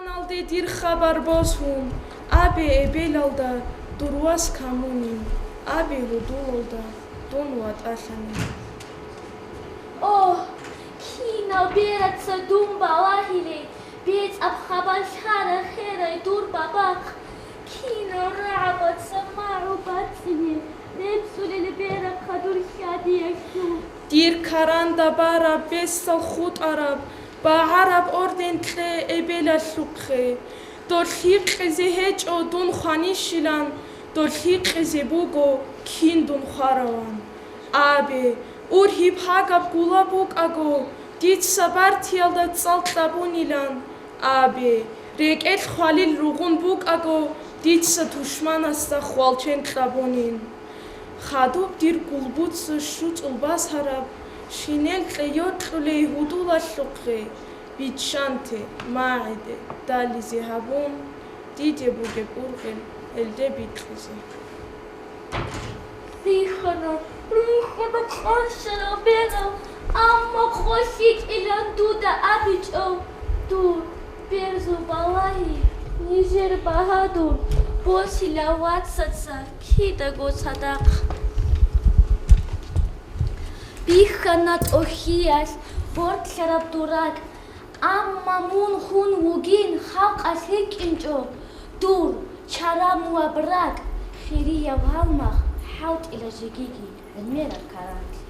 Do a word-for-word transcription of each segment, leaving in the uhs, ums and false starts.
Налде дир хабар босун, абе эбелалда дур вас камунин, абе гьудулалда дун ватӀалъанин. О, кинал бераца дун балагьилей, бецӀаб хабар лъара херай дур бабахъ, кинал рагӀабаца магӀу бацӀцӀине ребцӀулел берахъа дур хьадиялъул. Дир каранда бараб, бесдал хутӀараб, багӀараб орден кье эбелалъухъе. Дол гьикъизе гьечӀо дун хванищилан, дол гьикъизе буго кин дун хвараван. Абе, ургьиб гьагаб гула букӀаго, дица бартиялда цӀал кьабунилан. Абе, рекӀелъ хвалил ругъун букӀаго, дица тушманасда хвалчен кьабунин. Хадуб дир гулбуца щуцӀул басараб, шинел кье йокьулей гьудулалъухъе, биччанте, магӀиде, дализе гьабун, диде бугеб ургъел гьелде бикьизе. Рихана, рихана къанщарал берал, амма къо лъикӀилан дуда абичӀо, дур берзул балагьи, нижер багьадур босила вацаца кидаго цадахъ. Бихьана тӀохьиялъ бортлъараб дур ракӀ, амма мун хун вугин халкъалъ рикӀкӀинчӀо дур чарамулаб ракӀ, хирияб гьалмагъ хӀалтӀила жегиги гӀемераб каранлъи.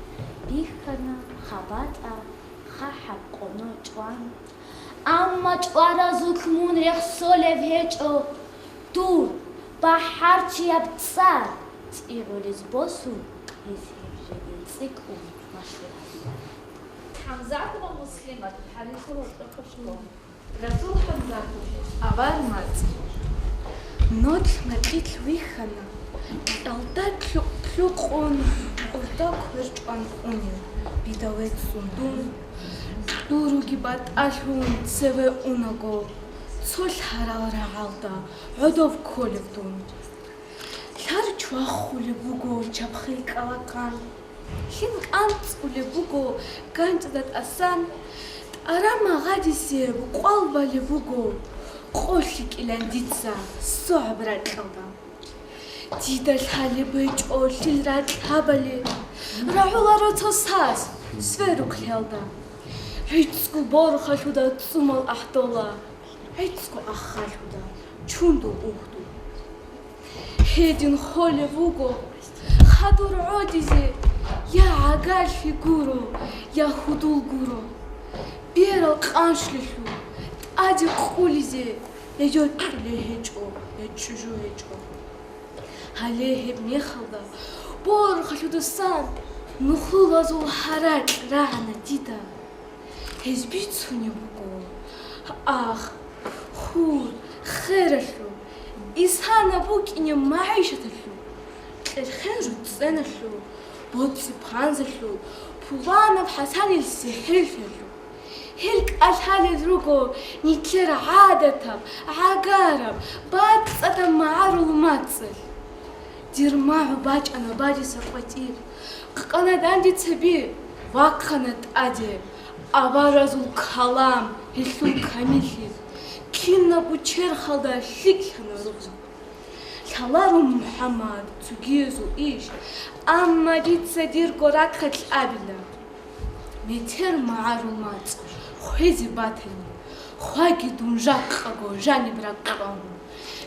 Бихьана хабатӀа хъахӀаб къоно чӀван, амма чӀваразулъ мун рехсолев гьечӀо дур бахӀарчияб цӀар цӀигӀулез босун, гьез гьеб жеги цӀикӀкӀун машгьур гьабила. ХӀамзатова Муслимат, Гьалихъо рокьохъо школа. Расул ХӀамзатович, авар мацӀ. Нолъ макьилъ вихьана, кьалда кьукь-кьукьун, къурда квер чӀван унев, бида вецӀцӀун дун, дуруги батӀалъун цеве унаго, цо лъарал рагӀалда гӀодов кколев дун. Лъар чвахулеб буго чабхил кӀалахъан, лъим кӀанцӀулеб буго ганчӀда тӀасан, тӀара магъадисеб къвал балеб буго, къо лъикӀилан дица согӀаб ракьалда. Дида лъалеб гьечӀо лъил ракь гьабали, рагӀуларо цо сас, сверухълъиялда. ГӀицӀго борхалъуда цӀумал ахӀдола, гӀицӀго аххалъуда чундул угьдул. Гьедин холев вуго хадур гӀодизе, я гӀагарлъи гуро, я гьудул гуро. Берал къаншлъилъул тӀаде къулизе, я йокьулей гьечӀо, я чӀужу гьечӀо. Гьале гьеб мехалда борхалъудасан нухлулазул гьаракь рагӀана дида. Гьез бицунеб буго: ах, хур, хералъул, исана букӀине магӀишаталъул, кьерхен руцӀцӀеналъул, боцӀи-панзалъул, пуланаб ХӀасанил сихӀирлъиялъул. Гьел кӀалъалел руго нилъер гӀадатаб, гӀагараб, бацӀцӀадаб магӀарул мацӀалъ. Дир магӀу бачӀана бадиса къватӀир, къана дандица би, вахъана тӀаде аваразул калам, гьелъул камиллъи, кинабго черхалда лъикӀлъана ругъ. Лъаларо МухӀаммад цогиязул иш, амма дица дирго рахъалъ абила. Метер магӀарул мацӀ хвезе батани, хваги дун жакъаго жаниб ракъалъ.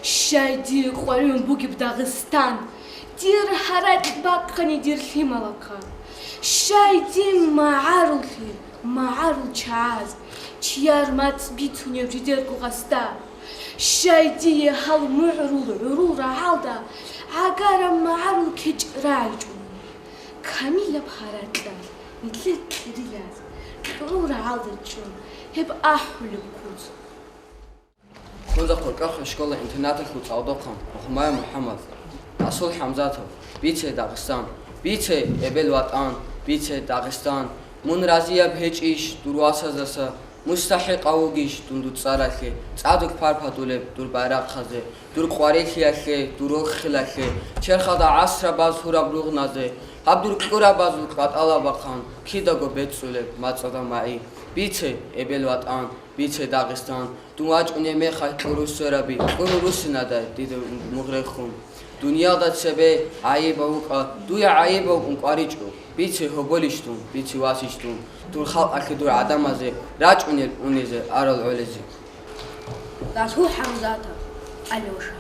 Щай дие къваригӀун бугеб Дагъистан, дир гьаракь бахъани дир лъималахъа. Щай дие магӀарулъе, магӀарул чагӀаз, чияр мацӀ бицунеб жидерго гъасда. Щай дие гьал мугӀрул гӀурул рагӀалда гӀагараб магӀарул кечӀ рагӀичӀони. Камилаб гьаракьалъ нилъер кьерилаз кьурул рагӀалда чӀун гьеб ахӀулеб куц. Кунзахъ рокьохъеб школа-интернаталъул цӀалдохъан Мухьаммад МухӀаммад, Расул ХӀамзатов, бицей Дагъистан, бицей эбел ватӀан, бицей Дагъистан. Мун разияб гьечӀищ дур васаздаса, мустахӀикъав вугищ дун дур цӀаралъе, цӀадулъ парпадулеб дур байрахъазе, дур къварилъиялъе, дур рохелалъе, черхалда гӀасрабаз гьураб ругъназе, гьаб дур кьурабазул кӀватӀалабахъан кидаго бецӀцӀулеб мацӀалда магӀи, бицей эбел ватӀан. Бице, Дагъистан, дун вачӀунеб мехалъ кьуру свераби, кьуру руссинадай дида мугърехун. Дуниялда цебе гӀайибав вукӀа, дуе гӀайибав вукӀун кӀваричӀо. Бице, гьоболищ дун, бице, васищ дун, дур халкъалъе, дур гӀадамазе рачӀунел унизе арал гӀолезе. Расул ХӀамзатов, Алёша.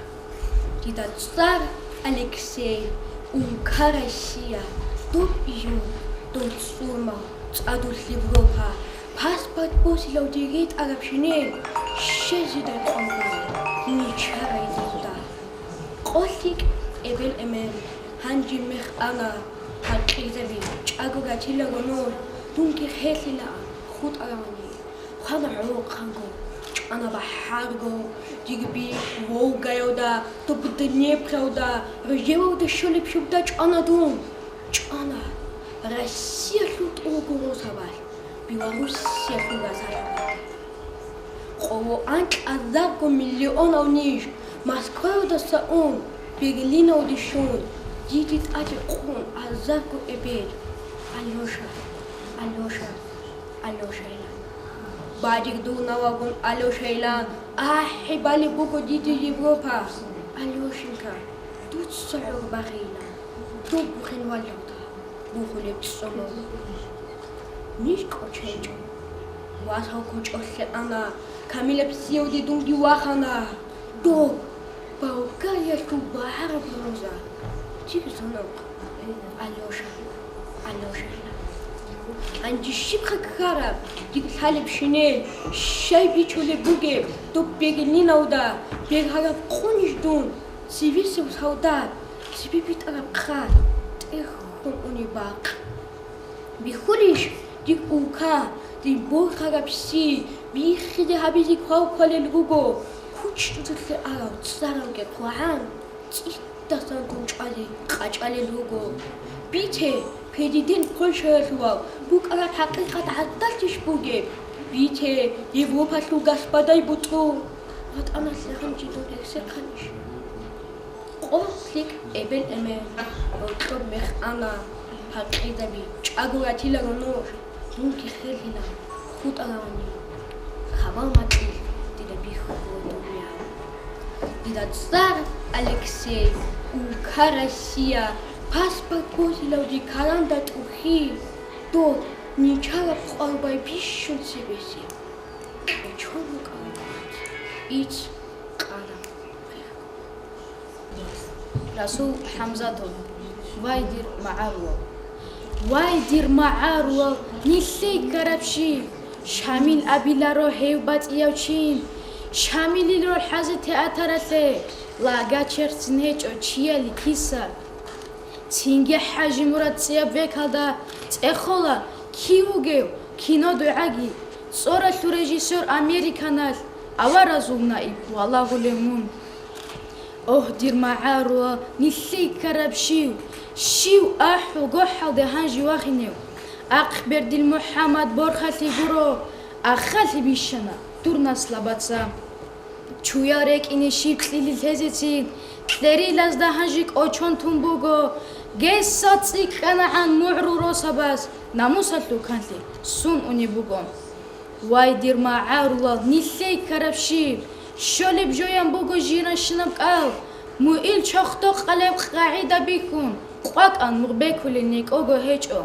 Дида цӀар Алексей, улка Россия, доб июль, доб сурмал, цӀадулъ Европа, паспорт босилав дир ритӀараб шинел, щезидай къвалда, ничарай дирда. Къо лъикӀ эбел-эмен, гьанже мех ана, гьакъизаби, чӀаго ратиларо нур, дунги херлъилаан, хутӀаравани. Хвана гӀорхъанго, чӀана бахӀарго, дигби Волгаялда, доб Днепралда, Рожевалда щолеб щибда чӀана дун. ЧӀана Россиялъул тӀурго росабалъ, Белоруссиялъул расалъабалъ. Къоло анкьазарго миллионал ниж Москваялдаса ун, Берлиналде щун, диде тӀаде къун азарго эбел. Алёша, Алёша, Алёшайилан. Бадир дур навагун Алёшайилан ахӀи балеб буго диде Европа. Алёшенька, дуца гӀур багъейилан, доб бухъин валлагьда бухулеб цӀоло. Ниж кӀоченчӀо. Васал кочӀолъе ана, камилаб сиявде дунги вахана. Доб Болгариялъул багӀараб роза. Дир зонокъ, Алёша, Алёша. Гьанже щибха ккараб дир лъалеб шинел, щай бичулеб бугеб доб Берлиналда, бергьараб къунищ дун, цевесев солдат, цебе битӀараб хъат, тӀехун унеб бакъ. Бихьулищ дир улка, дир борхараб си, биххизе гьабизе квал-квалел руго, кучӀдулъе арав цӀаралги хъвагӀан, цӀидасан гун чӀвазе къачӀалел руго. Бице, президент Польшаялъував букӀараб хӀакъикъат гӀадалъищ бугеб? Бице, Европалъул господай бутӀрул, ватӀаналъе гьанже дун гӀерсехъанищ? Къо лъикӀ эбел-эмен, гьоркьоб мех ана, гьакъизаби, чӀаго ратиларо нуж, дунги херлъила, хутӀаравани. Хабал макьилъ дида бихьулеб буго дур мегь. Дида цӀар Алексей, улка Россия, паспорт босилав дир каранда тӀухьи, доб ничараб къварбай бищун цебесеб. Кьучун вукӀарав ИцӀ къараб. Расул ХӀамзатов. Вай, дир магӀарулал! Вай, дир магӀарулал, нилъей ккараб щив? Шамил абиларо гьев батӀияв чи. Шамилил роль хӀазе театралъе, лага черцин гьечӀо чияли киса. Цинги ХӀажимурад цӀияб векалда цӀехола кив вугев кино дугӀаги, цӀоралъул режиссер Американалъ аваразул наиб валагьулев мун. Огь, дир магӀарулал, нилъей ккараб щив? Щив ахӀул гохӀалде гьанже вахинев? Ахъбердил МухӀаммад борхалъи гуро, ахалъи бищана дур наслабаца. Чуял рекӀине щиб кьилил гьезецин, кьерилазда гьанже кӀочон тун буго, гесса цӀикӀкӀанагӀан мугӀрул росабаз намусалъул канлъи сун унеб буго. Вай, дир магӀарулал, нилъей ккараб щиб? Щолеб жоян буго жинашинаб кӀал, муил чохтокъалеб къагӀида бихьун, къвакӀан мугъ бекулел некӀого гьечӀо.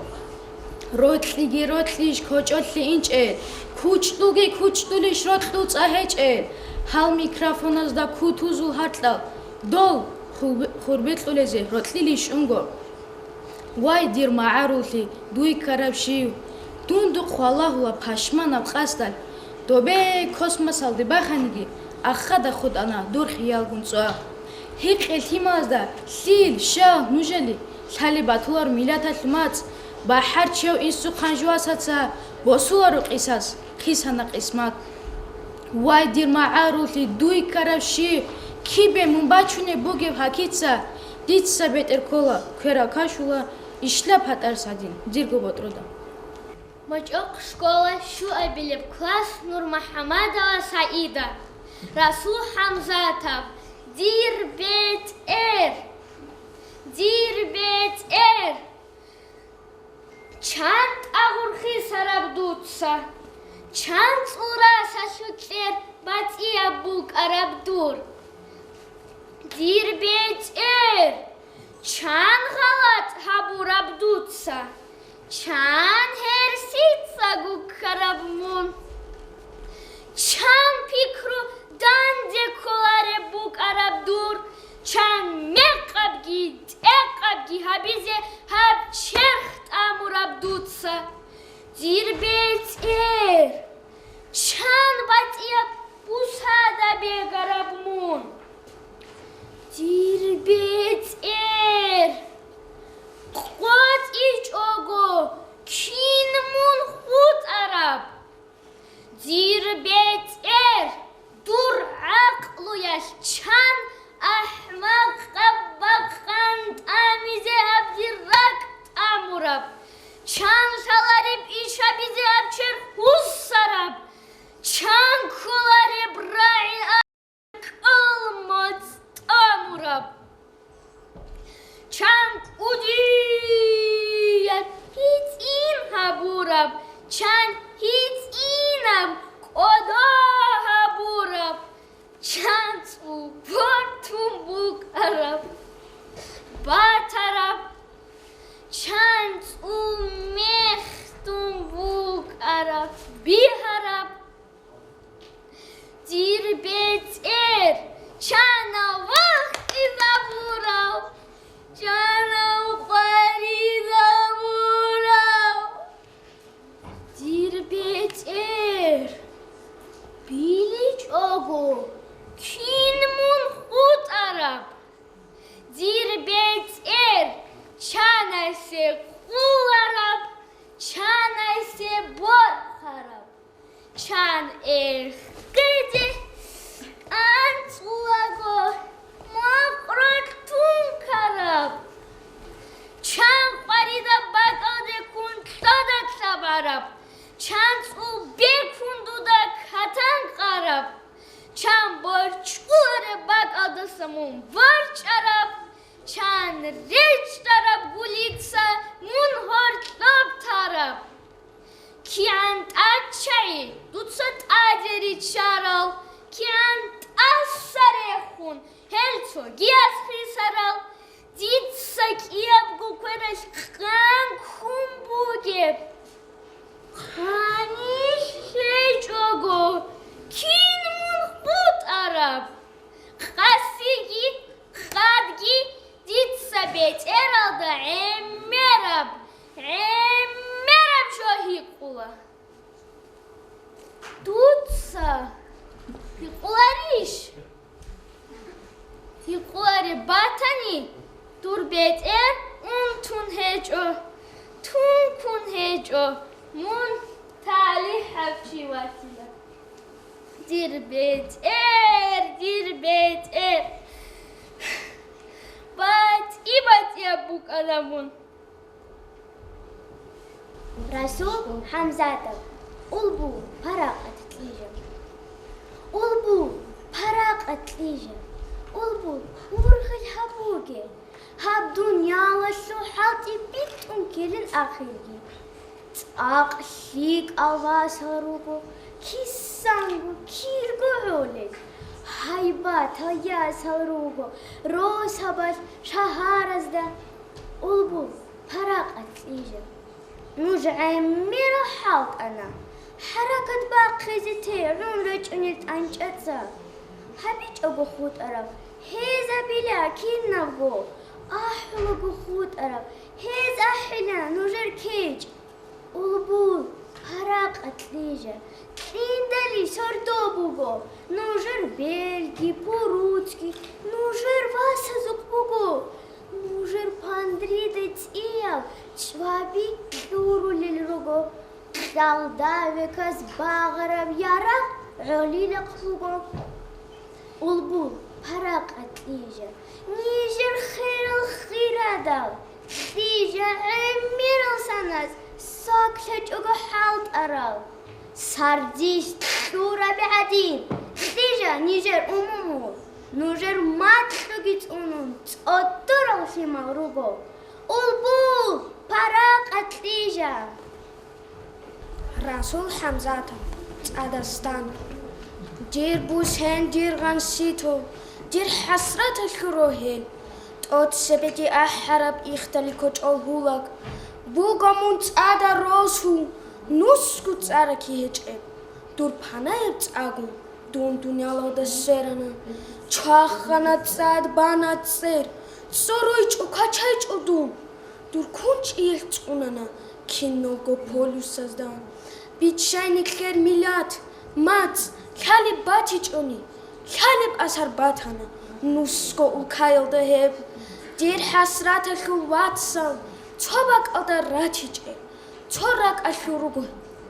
Рокьиги рокьищ кочӀолъи инчӀел, кучӀдулги кучӀдулищ рокьул цӀа гьечӀел, гьал микрофоназда кутузул гьаркьал, дол хурбе-, хурбекьулезе рокьилищ унго. Вай, дир магӀарулъи, дуй ккараб щив? Дундухъ валагьула пашманаб къасдалъ, добе космосалде баханиги, ахада хутӀана дур хиялгун цӀва. Гьикъе лъималазда лъил, щал, нужали лъалеб батуларо миллаталъ мацӀ, бахӀарчияв инсухъан жуасаца босуларо къисас, хисана къисмат. Вай, дир магӀарулъи, дуй ккараб щив? Кибе мун бачунеб бугеб гьакица? Дица бетӀер ккола, кверал кашула, ишла патӀар садин, дирго ботӀрода. МачӀухъ школа, щуабилеб класс, НурмухӀамадова СагӀида. Расул ХӀамзатов. Дир бетӀер! Дир бетӀер! Чан тӀагъур хисараб дуца, Чан цӀул расалъукьер батӀияб букӀараб дур? Дир бетӀер, чан гъалатӀ гьабураб дуца? Чан гьерсица гуккараб мун? Чан пикру данде кколареб букӀараб дур? Чан мекъабги тӀекъабги гьабизе гьаб черх тӀамураб дуца? Дир бетӀер, чан батӀияб бусада бегараб мун? Дир бетӀер, къотӀичӀого кин мун хутӀараб? Дир бетӀер, дур гӀакълуялъ чан ахӀмакъаб бакъан тӀамизе гьаб дир ракӀ тӀамураб? Чан лъалареб иш гьабизе гьаб черх гьуссараб? Чан кколареб рагӀи кӀал моцӀ тӀамураб? Чан кӀудияб гьитӀин гьабураб? Чан гьитӀинаб кӀодо гьабураб? Чан цӀул бортун букӀараб, батараб? Чан цӀул мехтун букӀараб, бигьараб? Дир бетӀер, чанав вахъизабурав, чанав къваризабурав? Дир бетӀер, биличӀого кин мун хутӀараб? Дир бетӀер, чанайсе кколараб, чанайсе борхараб? Чан эхеде анцӀулаго макъ ролъун ккараб? Чан къваридаб бакӀалде ккун лъадалъа бараб? Чан цӀул бекун дуда катан къараб? Чан борчӀулареб бакӀалдаса мун борчӀараб? Чан речӀчӀараб гулица мун гьоркьоб тараб? КигӀан тӀадчагӀи дуца тӀаде риччарал, кигӀан тӀаса рехун гьел цогияс хисарал, дица кӀиябго квералъ къан ккун бугеб. Гьанилъ гьечӀого кин мун хутӀараб? Къасиги хадги дица бетӀералда гӀемераб, гӀемераб жо гьикъула. Дуца гьикъуларищ? Гьикъулареб батани, дур бетӀер унтун гьечӀо, тункун гьечӀо, мун талихӀав чи ватила. Дир бетӀер, дир бетӀер, батӀи-батӀияб букӀана мун. Расул ХӀамзатов. Улбул, паракъат кьижа. Улбул, паракъат кьижа. Улбул, ургъел гьабуге. Гьаб дуниялалъул хӀалтӀи битӀун ккелин ахирги. ЦӀакъ лъикӀал васал руго, кисанго кирго гӀолел. Гьайбатал ясал руго росабалъ шагьаразда. Улбул, паракъат кьижа. Нуж гӀемерал хӀалтӀана, хӀаракат бахъизе тегӀун рачӀунел тӀанчӀаца. ГьабичӀого хутӀараб гьез абила кинабго, ахӀулаго хутӀараб гьез ахӀила нужер кечӀ. Улбул, паракъат кьижа, кьиндали сордо буго, нужер белги, пуруцги нужер васазухъ буго. Нужер пандрида цӀиял чӀваби кьурулел руго, кьалда векас багъараб ярагъ гӀолилахъ буго. Улбул, паракъат кьижа, нижер херал хирадал, кьижа гӀемерал санас сак лъачӀого хӀалтӀарал. Сардилъ кьураби гӀадин, кьижа нижер умумул, нужер макьуги цӀунун цӀодорал лъимал руго. Улбул, паракъат кьижа! Расул ХӀамзатов. ЦӀадастан. Дир бусен, дир гъанситу, дир хӀасраталъул рогьел, тӀоцебеги ахӀараб ихдали кочӀол гьулаг, буго мун цӀада росу, нусго цӀараки гьечӀеб. Дур панаяб цӀагун дун дуниялалда сверана, чвахана цӀад, бана цӀер, цӀуруйчӀо, качайчӀо дун. Дур кунчӀиялъ цӀунана киналго полюсазда. Биччай нилъер миллат, мацӀ, лъалеб батичӀони, лъалеб асар батана нусго улкаялда гьеб. Дир хӀасраталъул вацал цо бакӀалда ратичӀел, цо ракӀалъул руго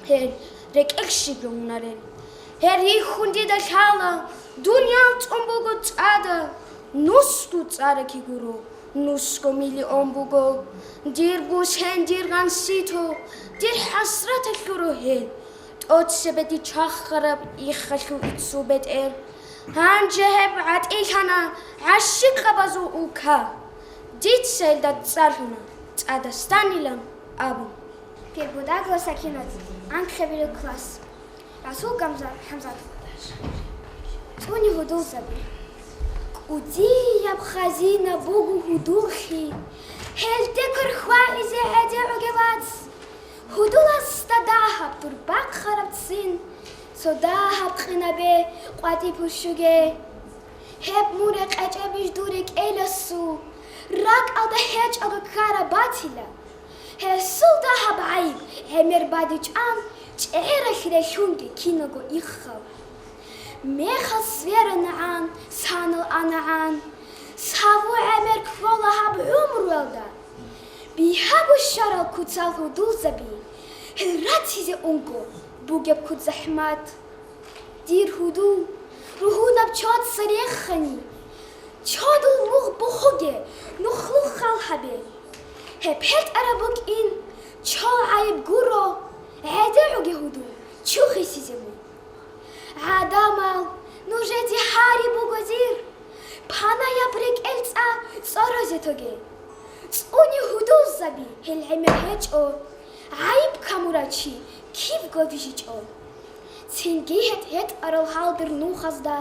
гьел, рекӀелъ щиб гьунарел. Гьел рихьун дида лъала, дуниял цӀун буго цӀада, нусго цӀараки гуро. Нусго миллион буго, дир бусен, дир гъанситу, дир хӀасраталъул рогьел, тӀоцебеги чвахараб иххалъул иццул бетӀер. Гьанже гьеб гӀатӀилъана гӀащикъабазул улка. Дица илда цӀалъуна ЦӀадастан илан абун. Пирбудагла Сакинат, анкьабилеб класс. Расул Гамзат, ХӀамзат. ЦӀуни гьудулзаби. КӀудияб хазина буго гьудуллъи, гьелде квер хьвагӀизе гӀедегӀуге, вац. Гьудуласда дагьаб дур бахъараб ццин, цо дагьаб къинабе къватӀи пущуге. Гьеб мун рекъечӀебищ дур рекӀелъасул, ракӀалда гьечӀого ккараб батила. Гьесул дагьаб гӀайиб гӀемер бадичӀан, чӀегӀералъ релълъунги киналго иххал. Мехалъ сверанагӀан, санал анагӀан, цаву гӀемер ккола гьаб гӀумруялда. Бигьаго щварал куцал гьудулзаби, гьел ратизе унго бугеб куц захӀмат. Дир гьудул, ругьунаб чоца рехани, чодул мугъ бухуге, нухлу хал гьабе. Гьеб хӀетӀараб букӀин, чол гӀайиб гуро, гӀедегӀуге гьудул, чу хисизе мун. ГӀадамал, нужеде гьари буго дир, панаяб рекӀел цӀа цӀорозе тоге. ЦӀуни гьудулзаби гьел гӀемер гьечӀо, гӀайиб камурав чи кибго вижичӀо. Цинги гьетӀ-гьетӀарал гьалдир нухазда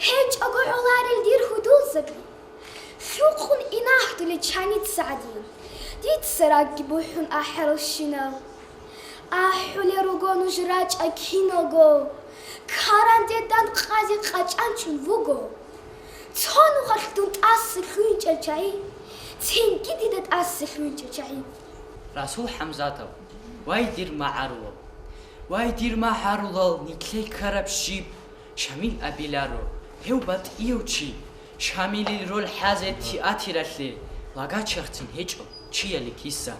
гьечӀого гӀоларел дир гьудулзаби. Лъукъун инагьдулел чаница гӀадин, дица рагги бухӀун ахӀаралщинал. АхӀулел руго нуж рачӀа киналго, каранде данкъазе къачӀанчӀун вуго. Цо нухалъ дун тӀаса лъугьинчӀел чагӀи, цинги дида тӀаса лъугьинчӀел чагӀи. Расул ХӀамзатов, вай дир магӀарулал! Вай дир магӀарулал, нилъее ккараб щиб? Шамил абиларо, гьев батӀияв чи. Шамилил роль хӀазе театралъе лагачахцин гьечӀо чияли киса.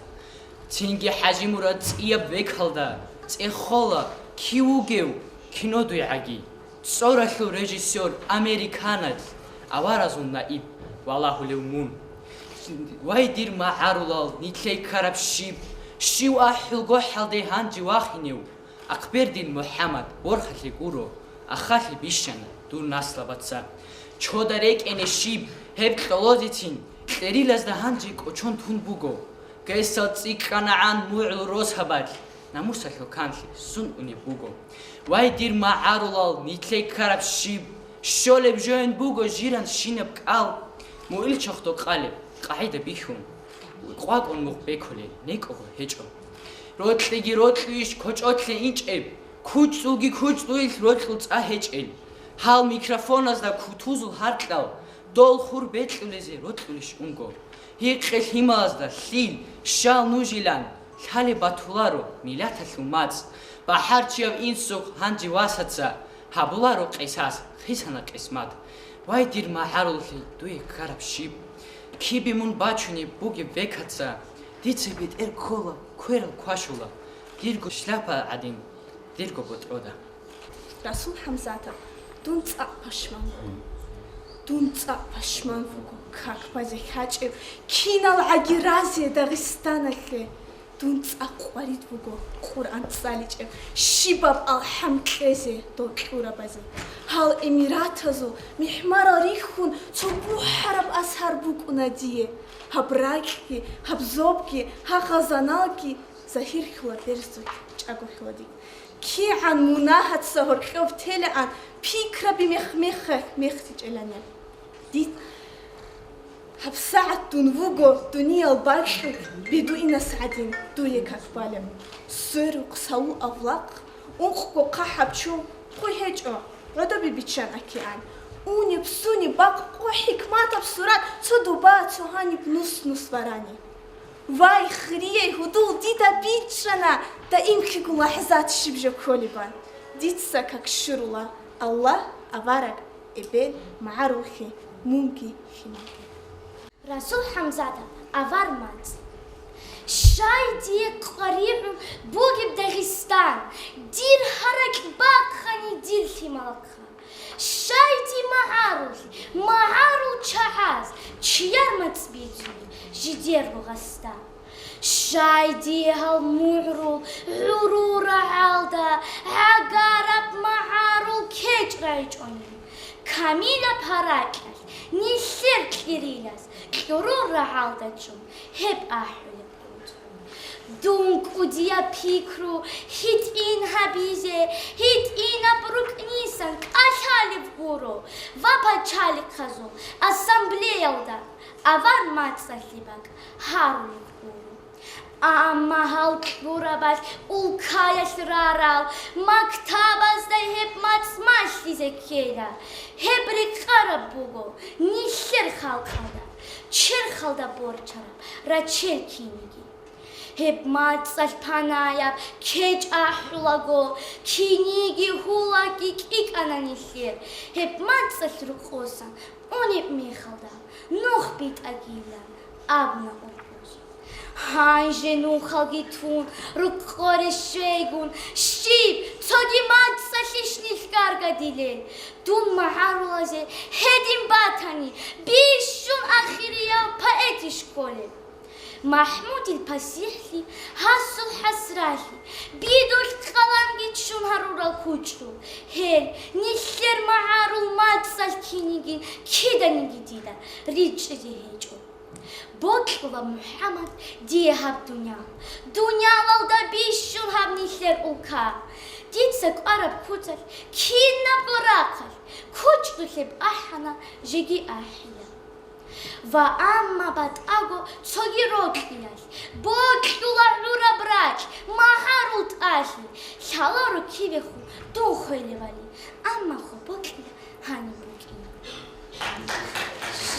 Цинги ХӀажимурад цӀияб векалда цӀехола кив вугев кинодуйгӀаги. ЦӀоралъул режиссер американец, аваразул наиб валагьулев мун. Вай дир магӀарулал, нилъее ккараб щиб? Щив ахӀулго хӀалде гьанже вахинев? Ахъбердин МухӀаммад борхалъе гуро, ахалъи бищана дур наслабаца. Чода рекӀене щиб, гьеб кьолозецин кьерилазда гьанже кӀочон тун буго. Гьесал цӀикӀкӀанагӀан мугӀул росабалъ намусалъул канлъи сун унеб буго. Вай дир магӀарулал, нилъее ккараб щиб? Щолеб жоян буго жиран щинаб кӀал, мугӀил чохдо къалеб къагӀида бихьун, къвакӀун мухъ бекулел некӀого гьечӀо. Рокьиги рокьуйищ кочӀолъе инчӀеб, кучӀдулги кучӀдуйилъ рокьул цӀа гьечӀел. Гьал микрофоназда кутузул гьаркьал, дол хур бекьулезе рокьулищ унго. Гьикъе лъималазда лъил, щал нужилан, лъалеб батуларо миллаталъул мацӀ. БахӀарчияв инсухъ гьанже васаца гьабуларо къисас, хисана къисмат. Вай дир магӀаруллъи, дуе ккараб щиб? Кибе мун бачунеб бугеб векаца, дица бетӀер ккола, кверал квашула, дирго шляпа гӀадин, дирго ботӀрода. Расул ХӀамзатов, дун цӀакъ пашман вуго. Дун цӀакъ пашман вуго, как базе хьачӀеб кинал гӀаги разе Дагъистаналъе. Дун цӀакъ къварид вуго Къуръан цӀаличӀеб, щибаб алхӀам кьезе дол кьурабазе. Гьал эмиратазул михӀмарал рихьун цо бухӀараб асар букӀуна дие. Гьаб ракьги, гьаб зобги, гьагъазаналги Загьир хьула, дерсу чӀаго хьула дид. КигӀан мунагьаца гьоркьоб телаан, пикраби мех-мехалъ мехтичӀелани. Дид гьабсагӀат дун вуго дуниял бакьулъ бедуинас гӀадин дуе как балеб. Сверухъ салул авлахъ, ункъго хъахӀаб чу, хъу гьечӀо, гӀодобе биччан океан. Унеб-сунеб бакъ, къо хӀикматаб сурат, цо дуба, цо гьаниб нус-нус варани. Вай, хирияй гьудул, дида бичӀчӀана даимлъигун лахӀзат щиб жо кколебан. Дица как щурула: Аллагь, авараг, эбел, магӀаруллъи, мунги лъималги. Расул ХӀамзатов, «Авар мацӀ». Щай дие къваригӀун бугеб Дагъистан, дир гьаракь бахъани дир лъимал хъа. Щай дие магӀарулъ, магӀарул чагӀаз чияр мацӀ бицунеб жидер гъасда? Щай дие гьал мугӀрул гӀурул рагӀалда гӀагараб магӀарул кечӀ райчӀони? Камилаб гьаракьалъ нилъер кьерилас кьурул рагӀалда чӀун гьеб ахӀулеб. Дун кӀудияб пикру гьитӀин гьабизе, гьитӀинаб рукӀнисан кӀалъалев гуро ва пачалихъазул ассамблеялда авар мацӀалъе бакӀ гьарулев гуро. Амма гьал кьурабалъ улкаялъ рарал мактабазда гьеб мацӀ малъизе ккела. Гьеб рекъараб буго нилъер халкъалда, черхалда борчараб рачел киниги. Гьеб мацӀалъ панаяб кечӀ ахӀулаго, киниги гьулаги кӀикӀана нилъер. Гьеб мацӀалъ рокъосан унеб мехалда нух битӀагилан абуна ургъуз. Гьанже нухалги тун рукъоре щвейгун, щиб, цоги мацӀалъищ нилъ гаргадилел? Дун магӀарулазе гьедин батани, бищун ахирияв поэтищ кколеб? МахӀмудил пасихӀлъи, гьасул хӀасралъи, бидулъ къаланги ччун гьарурал кучӀдул, гьел нилъер магӀарул мацӀалъ кинигин киданиги дида ричӀчӀизе гьечӀо. Бокьула, МухӀаммад, дие гьаб дуниял, дуниялалда бищун гьаб нилъер улка. Дица кӀвараб куцалъ, кинабго рахъалъ, кучӀдулъ гьеб ахӀана, жеги ахӀила. Ва амма батӀаго цоги рокьиялъ, бокьула гӀураб ракь магӀарул тӀалъи, лъаларо кивехун дун хвелевали, амма хо бокьила гьаниб букӀина.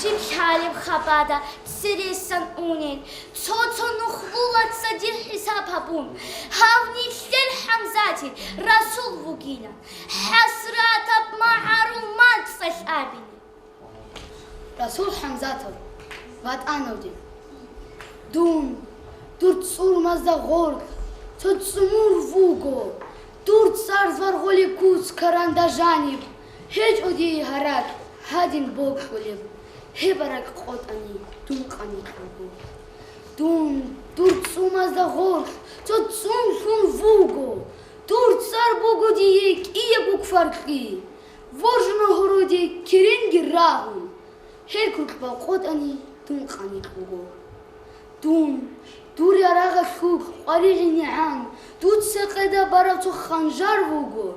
Щиб лъалеб хабада цересан унел, цо-цо нух лулаца дир хӀисаб гьабун, гьав нилъер ХӀамзатил Расул вугилан, хӀасратаб магӀарул мацӀалъ абине. Расул ХӀамзатов, ватӀанав дин. Дун, дур цӀурмазда гъоркь цо цӀумур вуго, дур цӀар зваргъулеб куц каранда жаниб, гьечӀо дие гьаракь гьадин бокьулеб, гьеб гьаракь къотӀани дун къаникь вуго. Дун, дур цӀумазда гъоркь цо цӀун лъун вуго, дур цӀар буго дие кӀиябго кваркьи. Воржуна гьоруде керенги рагьун, гьел куркьбал къотӀани дун къаникь вуго. Дун, дур ярагъалъулъ къваригӀинегӀан, дуца къеда бараб цо ханжар вуго,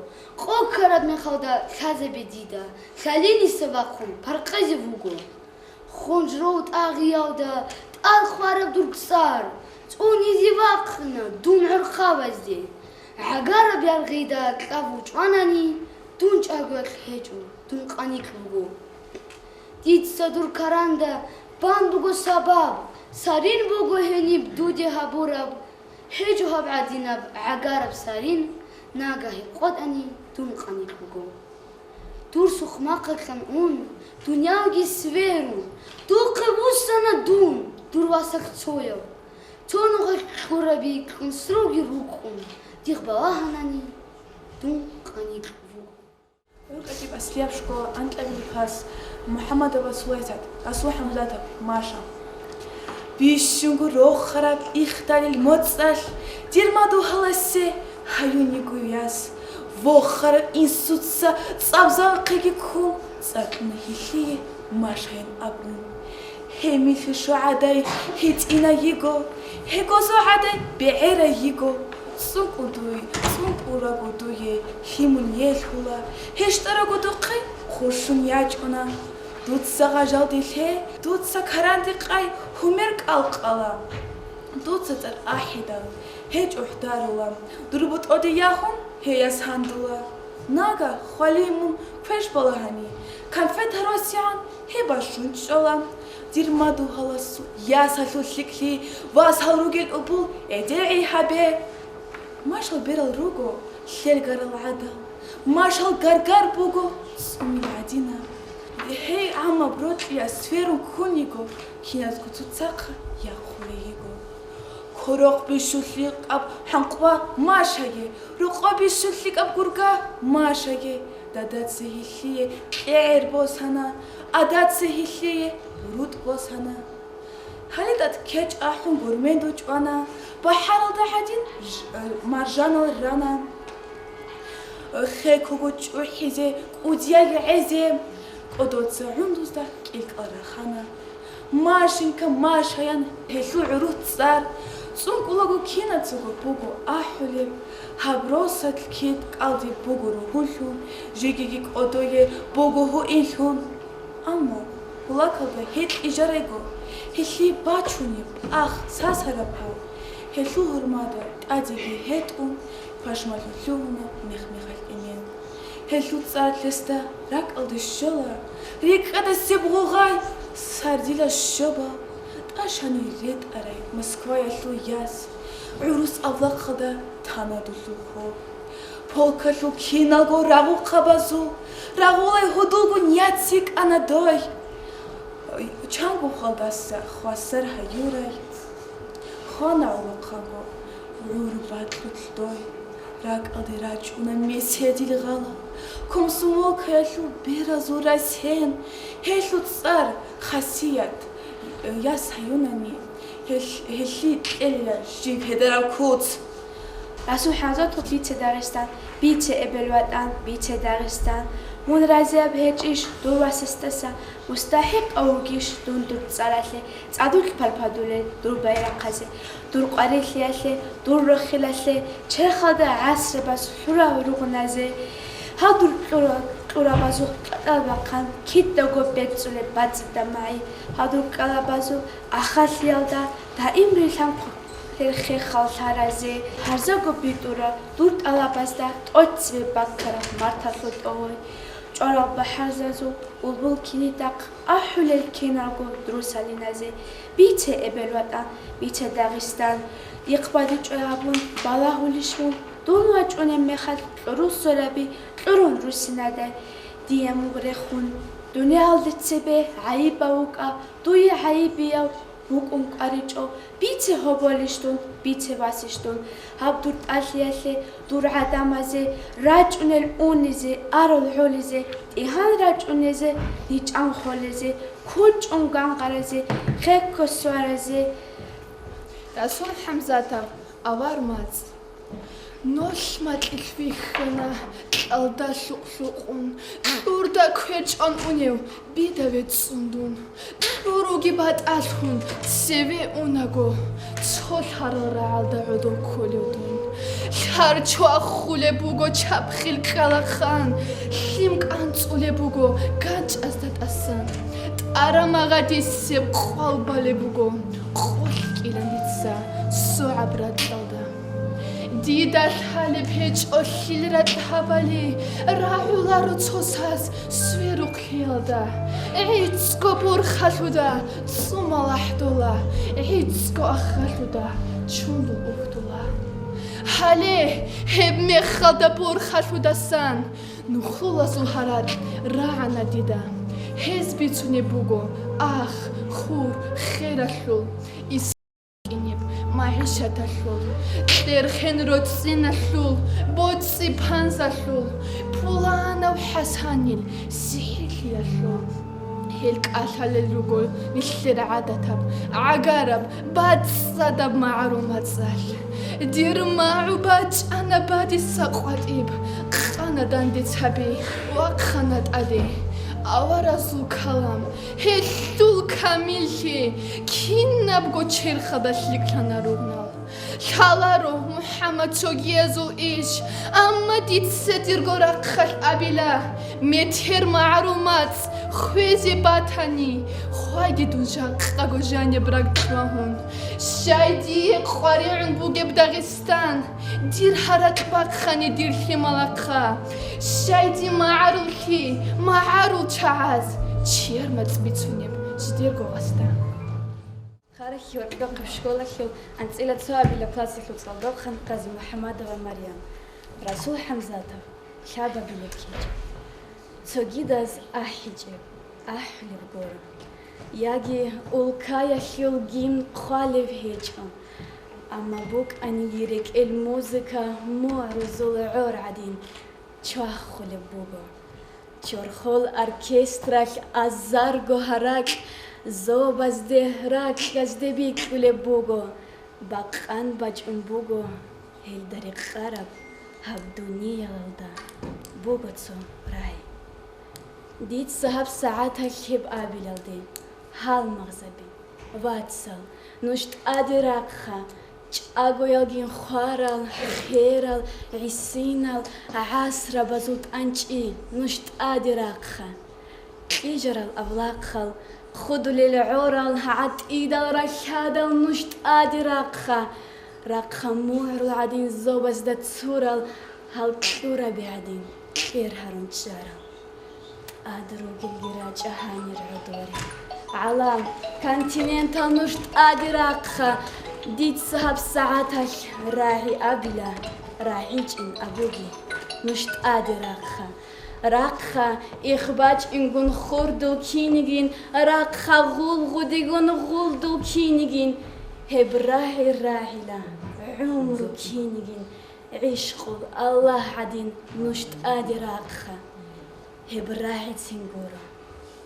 къо ккараб мехалда лъазабе дида, лъалениса вахъун паркъизе вуго. Хунжров тӀагъиялда тӀад хвараб дур цӀар цӀунизе вахъина дун гӀурхъабазде. ГӀагараб яргъида кьаб вучӀванани, дун чӀагоялъ гьечӀо, дун къаникь вуго. Дица дур каранда бан буго сабаб, сарин буго гьениб дуде гьабураб, гьечӀо гьаб гӀадинаб гӀагараб сарин, нагагь гьеб къотӀани дун къаникь вуго. Дур сухъмахъалъан ун, дуниялги сверун, духъе вуссана дун, дур васалъ цояв. Цо нугъал кьураби кьун сруги рукъун, дигъ балагьанани, дун къаникь вуго. ГӀуртӀаги аслияб школа, анкьабилеб класс, МухӀаммадов Расул ГӀисат, Расул ХӀамзатов, Маша. Бищунго рохараб ихтарил моцӀалъ дир мадугьаласе гьаюн йиго яс. Вохараб инсуца цӀабзанхъеги ккун, цӀакъ мухьилъие Машаян абун. Гьемилъи щугӀадай гьитӀина йиго, гьего зогӀадай бегӀера йиго. ЦӀукӀу дуй, цӀукӀураго дуе лъимун елъула, гьещтӀараго духъе хъурщун ячӀуна. Дуца гъажалде лъе, дуца каранде къай гьумер кӀалкъала. Дуца цӀар ахӀидал, гьечӀо хӀдарула, дур бутӀоде ягьун, гьеяс гьандула. Нага, хвалимун, квеш балагьани, конфет гьаросигӀан гьеб башун чӀола. Дир мадугьаласул ясалъул лъикӀлъи, вас гьал ругел убул эдегӀи гьабе. Машал берал руго лъелгарал гӀадал, машал гаргар буго цӀумил гӀадинаб. Гьей гӀамаб рокья сверун ккун йиго, киназго цоцахъа яхъулей йиго. Корохъ бищулъикъаб хӀанкъва машаге, рокъо бищулъикъаб гурга машаге, дадаца гьелъие кьегӀер босана, адаца гьелъие рутӀ босана. Гьале тӀад кечӀ ахӀун гурменду чӀвана, бахӀаралда гӀадин ж-, маржанал рана. Хекуго чӀухӀизе, кӀудияги гӀезе, кӀодоца гӀундузда кӀилкӀал рахана. Машинка, Машаян гьелъул гӀурухъ цӀар, цӀункӀулаго кинацаго буго ахӀулеб, гьаб росалъ кид кӀалдиб буго ругьунлъун, жегиги кӀодое буго гьуинлъун. Амма гьулакалда гьекьижарайго, гьелъие бачунеб ах сасарабго, гьелъул гьурмада тӀадеги гьетӀун, пашмалъун лъугьуна мех-мехалъ эмен. Гьелъул цӀар лъесда ракӀалде щола, рикӀкӀадасеб гъугъай сардила щобал, тӀашани ретӀарай Москваялъул яс, гӀурус авлахъалда тана дулъул хоб. Полкалъул киналго рагъухъабазул, рагъулай гьудулгун яц йикӀана дой. Чанго халдаса хвасар гьаюрай. Хвана гӀолохъаго гӀур бакьулъ дой. РакӀалде рачӀуна меседил гъала, комсомолкаялъул беразул расен, гьелъул цӀар, хасият, яс гьаюнани, гьелъ-, гьелъие кьелила жиб гьедараб куц. Расул ХӀамзатов. Бице, Дагъистан, бице, эбел ватӀан, бице, Дагъистан. Мун разияб гьечӀищ дур васасдаса, мустахӀикъав вугищ дун дур цӀаралъе, цӀадулъ парпадулел дур байрахъазе, дур къварилъиялъе, дур рохилалъе, черхалда гӀасрабаз хӀурал ругъназе, гьал дур кьура-, кьурабазул кьатӀал бахъан кидаго бецӀулеб бацӀцӀадаб магӀи, гьал дур кӀалабазул ахалъиялда даим рилъанхъ-, херхе халлъаразе, гьарзаго битӀура дур тӀалабазда тӀоцебе баккараб марталъул тӀогъой, чӀварал бахӀарзазул улбул кинидахъ ахӀулел киналго друсалиназе. Бице, эбел ватӀан, бице, Дагъистан. Ихъ бадибчӀвай гьабун балагьулищ мун, дун вачӀунеб мехалъ кьурул сураби кьурун руссинадай. Дие мугъ рехун, дуниялде цебе гӀайибав вукӀа, дуе гӀайибияв вукӀун кӀваричӀо. Бице, гьоболищ дун, бице, васищ дун, гьаб дур тӀалъиялъе, дур гӀадамазе, рачӀунел унизе, арал гӀолизе, тӀигьан рачӀунезе, ничӀан холезе, кучӀун гангъаразе, хекко сваразе. Расул ХӀамзатов, «Авар мацӀ». Нолъ макьилъ вихьана кьалда лъукъ-лъукъун, кьурда квечӀан унев бида вецӀцӀун дун. Кьуруги батӀалъун цеве унаго, цо лъарал рагӀалда гӀодов кколев дун. Лъарчо аххулеб буго чапхил кьалахан, лъим кӀанцӀулеб буго ганчӀазда тӀасан. ТӀара магъадисеб къвал балеб буго, къулъ кӀилан дица согӀаб ракьалда. Дида лъалеб гьечӀо лъил ракь гьабали, рагӀуларо цо сас сверухълъиялда. ГӀицӀго борхалъуда цӀумал ахӀдола, гӀицӀго ахалъуда чундул ухьдула. Гьале, гьеб мехалда борхалъудасан нухлулазул гьаракь рагӀана дида. Гьез бицунеб буго ах, хур, хералъул, ис-, кӀинеб магӀишаталъул, кьерхен роцӀцӀиналъул, боцӀи-панзалъул, пуланав ХӀасанил сихӀирлъиялъул. Гьел кӀалъалел руго нилъер гӀадатаб, гӀагараб, бацӀцӀадаб магӀарул мацӀалъ. Дир магӀу бачӀана бадиса къватӀиб, къана дандец гьаби, вахъана тӀаде. Аваразул калам, гьелъул камиллъи кинабго черхалда лъикӀлъана ругънал. Лъаларо, МухӀаммад, цогиязул иш, амма дица дирго рахъалъ абила, метер магӀарул мацӀ хвезе батани, хваги дун жакъаго жаниб ракьвагьун. Щай дие къваригӀун бугеб Дагъистан, дир гьаракь бахъани дир лъималахъа. Щай дие магӀаруллъи, магӀарул чагӀаз чияр мацӀ бицунеб жидерго гъасда. Харахь гьоркьохъеб школалъул анцӀила цо абила классалъул цӀалдохъан Къази МухӀаммадова Марьям, Расул ХӀамзатов, лъабабилеб кечӀ. Цогидаз ахӀичӀеб, ахӀулеб гуро. Яги улкаялъул гимн хъвалев гьечӀо, амма букӀаниги рекӀел музыка мугӀрузул гӀор гӀадин чвахулеб буго. Чорхол оркестралъ азарго гьаракь зобазде, ракьазде бикьулеб буго, бакъан бачӀун буго гьелда рекъараб гьаб дуниялалда буго цо рагӀи. Дица гьаб сагӀаталъ гьеб абилалде, гьалмагъзаби, вацал, нуж тӀаде рахъа, чӀагоялгин хварал, херал, гӀисинал, гӀасрабазул тӀанчӀи, нуж тӀаде рахъа. Кьижарал авлахъал, худулел гӀорал, гӀатӀидал рахьадал нуж тӀаде рахъа. Рахъа мугӀрул гӀадин зобазда цурал, гьал кьураби гӀадин кьер гьарун чӀарал. ТӀад ругелги рачӀа гьанир гӀодоре. ГӀалам, континентал нуж тӀаде рахъа. Дица гьаб сагӀаталъ рагӀи абила, рагӀичӀин абуги, нуж тӀаде рахъа. Рахъа, ихбачӀингун хурдул кинигин, рахъа, гъулгъудигун гъулдул кинигин. Гьеб рагӀи рагӀила гӀумру кинигин, гӀишкъул Аллагь гӀадин нуж тӀаде рахъа. Гьеб рагӀицин гуро,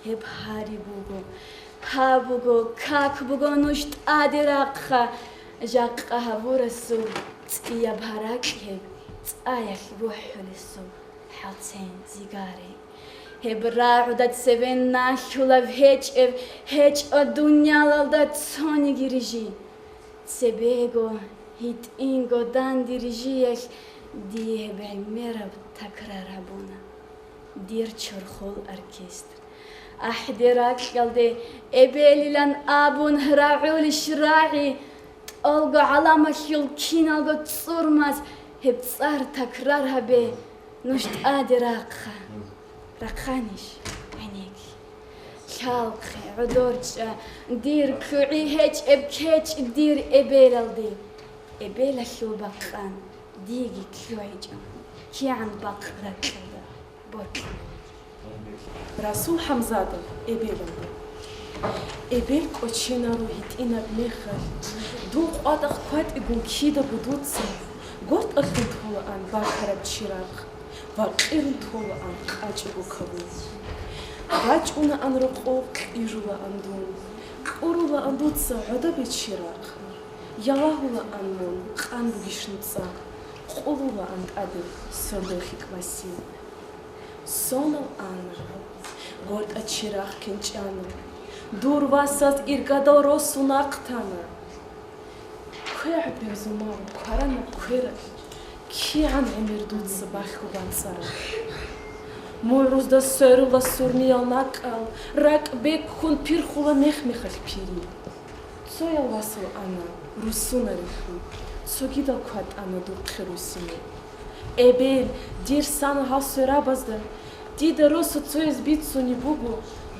гьеб гьари буго, гьаб буго, как буго нуж тӀаде рахъа. Жакъа гьабурасул цӀияб гьаракь гьеб, цӀаялъ рухӀулесул хӀалцин зигари. Гьеб рагӀуда цебе налъулаб гьечӀеб гьечӀо дуниялалда цониги рижи. Цебего, гьитӀинго данде рижиялъ дие гьеб гӀемераб такрар гьабуна. Дир чорхол оркестр. АхӀде ракьалде эбелилан абун рагӀулищ рагӀи, тӀолго гӀаламалъул киналго цӀурмаз гьеб цӀар такрар гьабе, нуж тӀаде рахъа. Рахъанищ, гӀенекке. Лъалхъе, гӀодор чӀа, дир кугӀи гьечӀеб кечӀ дир эбелалде. Эбелалъул бакъан диеги ккогӀичӀо, кигӀан бахъ ракьалда боркьана. Расул ХӀамзатов, эбелалде. Эбел кӀоченаро гьитӀинаб мехалъ, дун къватӀахъ кватӀигун кидаго дуца гортӀалъун толаан бакараб чирахъ ва къирун толаан къачӀого кагур. БачӀунаан рокъов, кьижулаан дун, кӀурулаан дуца гӀодобе чирахъ. Ялагьулаан мун, къан бугищ нуцӀа, къулулаан тӀаде сордо хикмасин. Сонал ана, гортӀа чирахъ кенчӀана, дур васаз иргадал росу нахъ тана. КвегӀ бегьзумал кваранаб квералъ, кигӀан гӀемер дуца бахьго бацӀцӀараб. МугӀрузда сверула сурниял накӀкӀал, ракӀ беккун пирхула мех-мехалъ пири. Цоял васал ана, руссунарелъул, цогидал кватӀана духъе руссине. Эбел, дир санал гьал сверабазда, дида росу цояз бицунеб буго,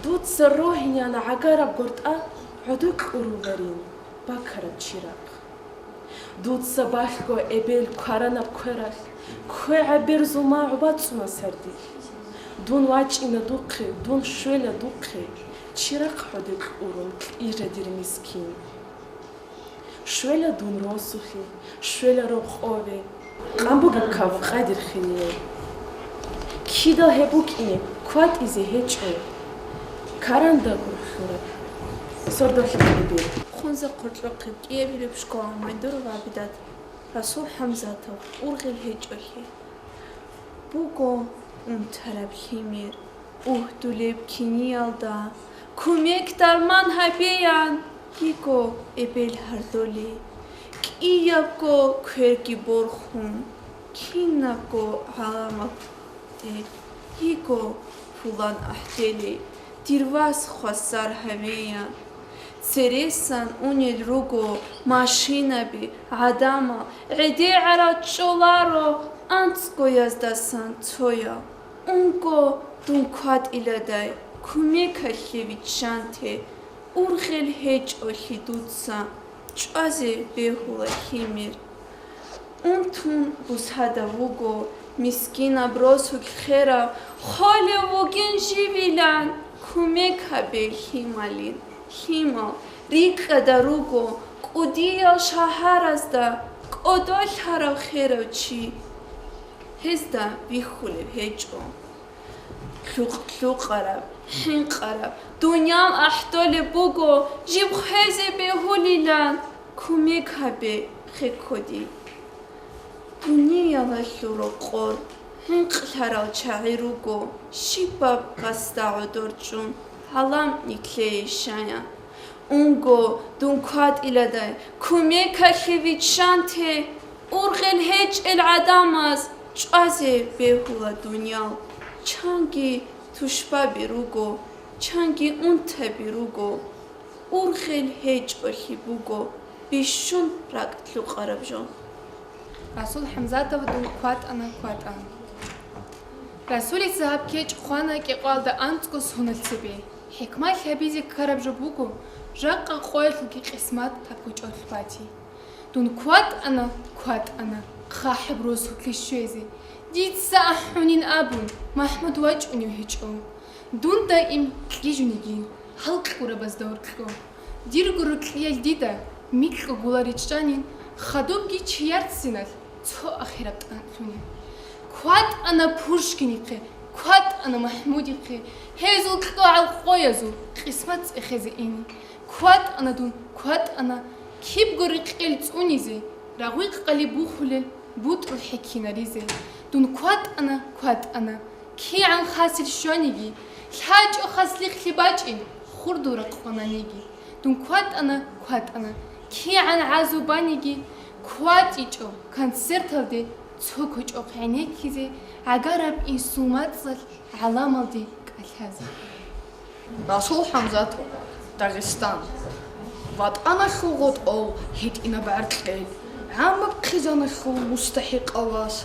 дуца рогьинеян гӀагараб гортӀа гӀодо кьуруларин бакараб чирахъ. Дуца бахьго, эбел, кваранаб квералъ, квегӀаб бегьзумал бацӀцӀуна сардилъ. Дун вачӀина духъе, дун щвела духъе, чирахъ гӀодо кьурун кьижа, дир мискин. Щвела дун росулъе, щвела рокъове. Къан бугеб кав къадир хинияй. Кидал гьеб букӀине кватӀизе гьечӀо. Каранда гурлъураб сордолъи кьибе. Хунза хъулъухъе кӀиабилеб школа майдураб гӀабидат Расул ХӀамзатов ургъел гьечӀолъи. Буго унтараб лъимер, Угьдулеб киниялда кумек-дарман гьабеян йиго эбел гьардолей, кӀиябго кверги борхун, кинабго гӀаламатде йиго пулан ахӀделей, дир вас хвасар гьавеян. Цересан унел руго машинаби, гӀадамал гӀедегӀарал чӀоларо анцӀгояздасан цоял. Унго дун кватӀиладай кумекалъе виччанте, ургъел гьечӀолъи дуца чӀвазе бегьула лъимер. Унтун бусада вуго мискинаб росулъ херав, холев вугин живилан, кумек гьабе лъималин, лъимал рикӀкӀада руго кӀудиял шагьаразда кӀодолъарав херав чи. Гьезда бихьулеб гьечӀо. Лъукъ-лъукъараб, хӀинкъараб дуниял ахӀдолеб буго, жиб хвезе бегьулилан, кумек гьабе хеккоди. Дуниялалъул рокъор хӀинкълъарал чагӀи руго, щибаб къасда гӀодор чӀун гӀалам нилъее щаян. Унго, дун кватӀиладай кумекалъе виччанте, ургъел гьечӀел гӀадамаз чӀвазе бегьула дуниял, чанги тушбаби руго, чанги унтаби руго, ургъел гьечӀолъи буго бищун ракӀ лъукъараб жо. Расул ХӀамзатов, дун кватӀана, кватӀана. Расулица гьаб кечӀ хъвана кӀикъвалда анцӀго соналъ цебе. ХӀикмат гьабизе ккараб жо буго, жакъа къоялъулги къисмат гьаб гьечӀолъ бати. Дун кватӀана, кватӀана, хъахӀаб росулъе щвезе. Дица ахӀунин абун, МахӀмуд вачӀунев гьечӀо. Дун даим кьижун йигин, гьал кьурабазда гьоркьо. Дирго рокьиял дида микьго гула ричӀчӀанин, хадубги чияр ццинал цо ахираб тӀанлъунин. КватӀана Пушкинихъе, кватӀана МахӀмудихъе, гьезул кьогӀал къоязул къисмат цӀехезе ине. КватӀана дун, кватӀана, кибго рекъел цӀунизе, рагъикъали бухулел бутӀрул хӀеккинаризе. Дун кватӀана, кватӀана, кигӀан хасил щваниги, лъачӀо хаслихълъи бачӀин хурдул ракъ къвананиги. Дун кватӀана, кватӀана, кигӀан гӀазу баниги, кватӀичӀо концерталде цо кочӀохъ гӀенеккизе, гӀагараб инсул мацӀалъ гӀаламалде кӀалъазе. Расул ХӀамзатов, Дагъистан. ВатӀаналъул гъотӀол гьитӀинаб гӀаркьел, гӀаммаб хъизаналъул мустахӀикъав вас,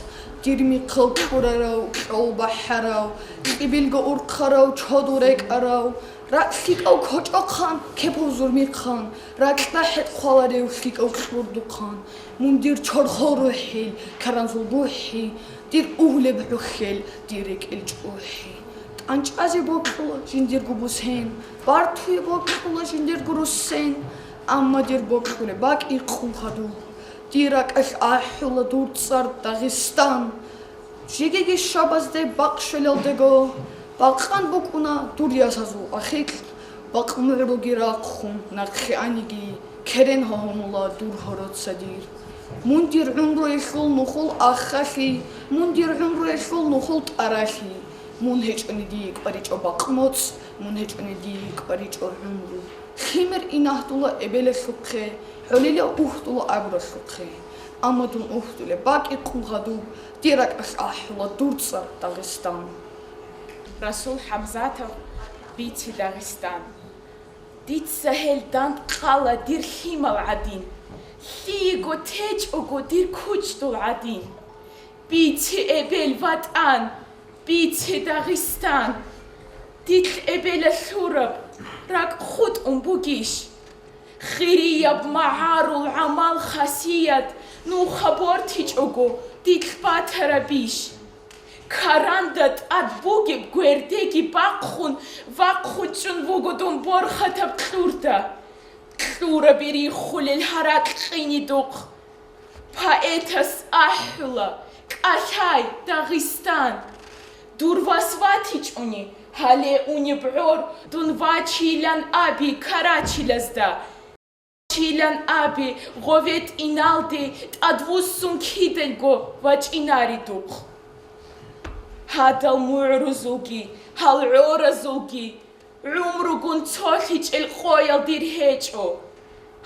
дир михъал кьурарав, кьол бахӀарав, кьибилго урхъарав, чодул рекӀарав, ракӀ лъикӀав кочӀохъан, кепав зурмихъан, ракьа хӀетӀ хъваларев лъикӀав кьурдухъан, мун дир чорхол рухӀил, каранзул гухӀи, дир угьулеб гӀухьел, дир рекӀел чӀухӀи. ТӀанчӀазе бокьула жиндирго бусен, бартуе бокьула жиндирго руссен, амма дир бокьулеб бакӀ ихъун хадуб. Дир ракӀалъ ахӀула дур цӀар Дагъистан. Жегиги шабазде бакъ щвелалдего, бакъан букӀуна дур ясазул ахикь, бакъ мугӀруги рахъун нахъе аниги, керен гьагьунула дур гьороца дир. Мун дир гӀумруялъул нухул ахалъи, мун дир гӀумруялъул нухул тӀаралъи, мун гьечӀони дие кӀваричӀо бакъ моцӀ, мун гьечӀони дие кӀваричӀо гӀумру. Лъимер инагьдула эбелалъухъе, гӀолила угьдула абуралъухъе. Амма дун угьдулеб бакӀ ихъун хадуб, дир ракӀалъ ахӀула дур цӀар Дагъистан. Расул ХӀамзатов, Бице Дагъистан. Дица гьел дандкъала дир лъимал гӀадин, лъиего течӀого дир кучӀдул гӀадин. Бице эбел ватӀан, бице Дагъистан! Дилъ эбелалъураб ракӀ хутӀун бугищ? Хирияб магӀарул гӀамал-хасият нуха бортичӀого дилъ батарабищ? Каранда тӀад бугеб гвердеги бахъун вахъун чӀун вуго дун борхатаб кьурда. Кьураби риххулел гьаракь къинидухъ. Поэтас ахӀула: «КӀалъай, Дагъистан! Дур вас ватичӀони, гьале унеб гӀор дун вачейилан аби карачилазда, вачейилан аби гъоветӀиналде тӀадвуссун кидаго вачӀинаридухъ». Гьадал мугӀрузулги Гьал гӀоразулги гӀумругун цолъичӀел къоял дир гьечӀо.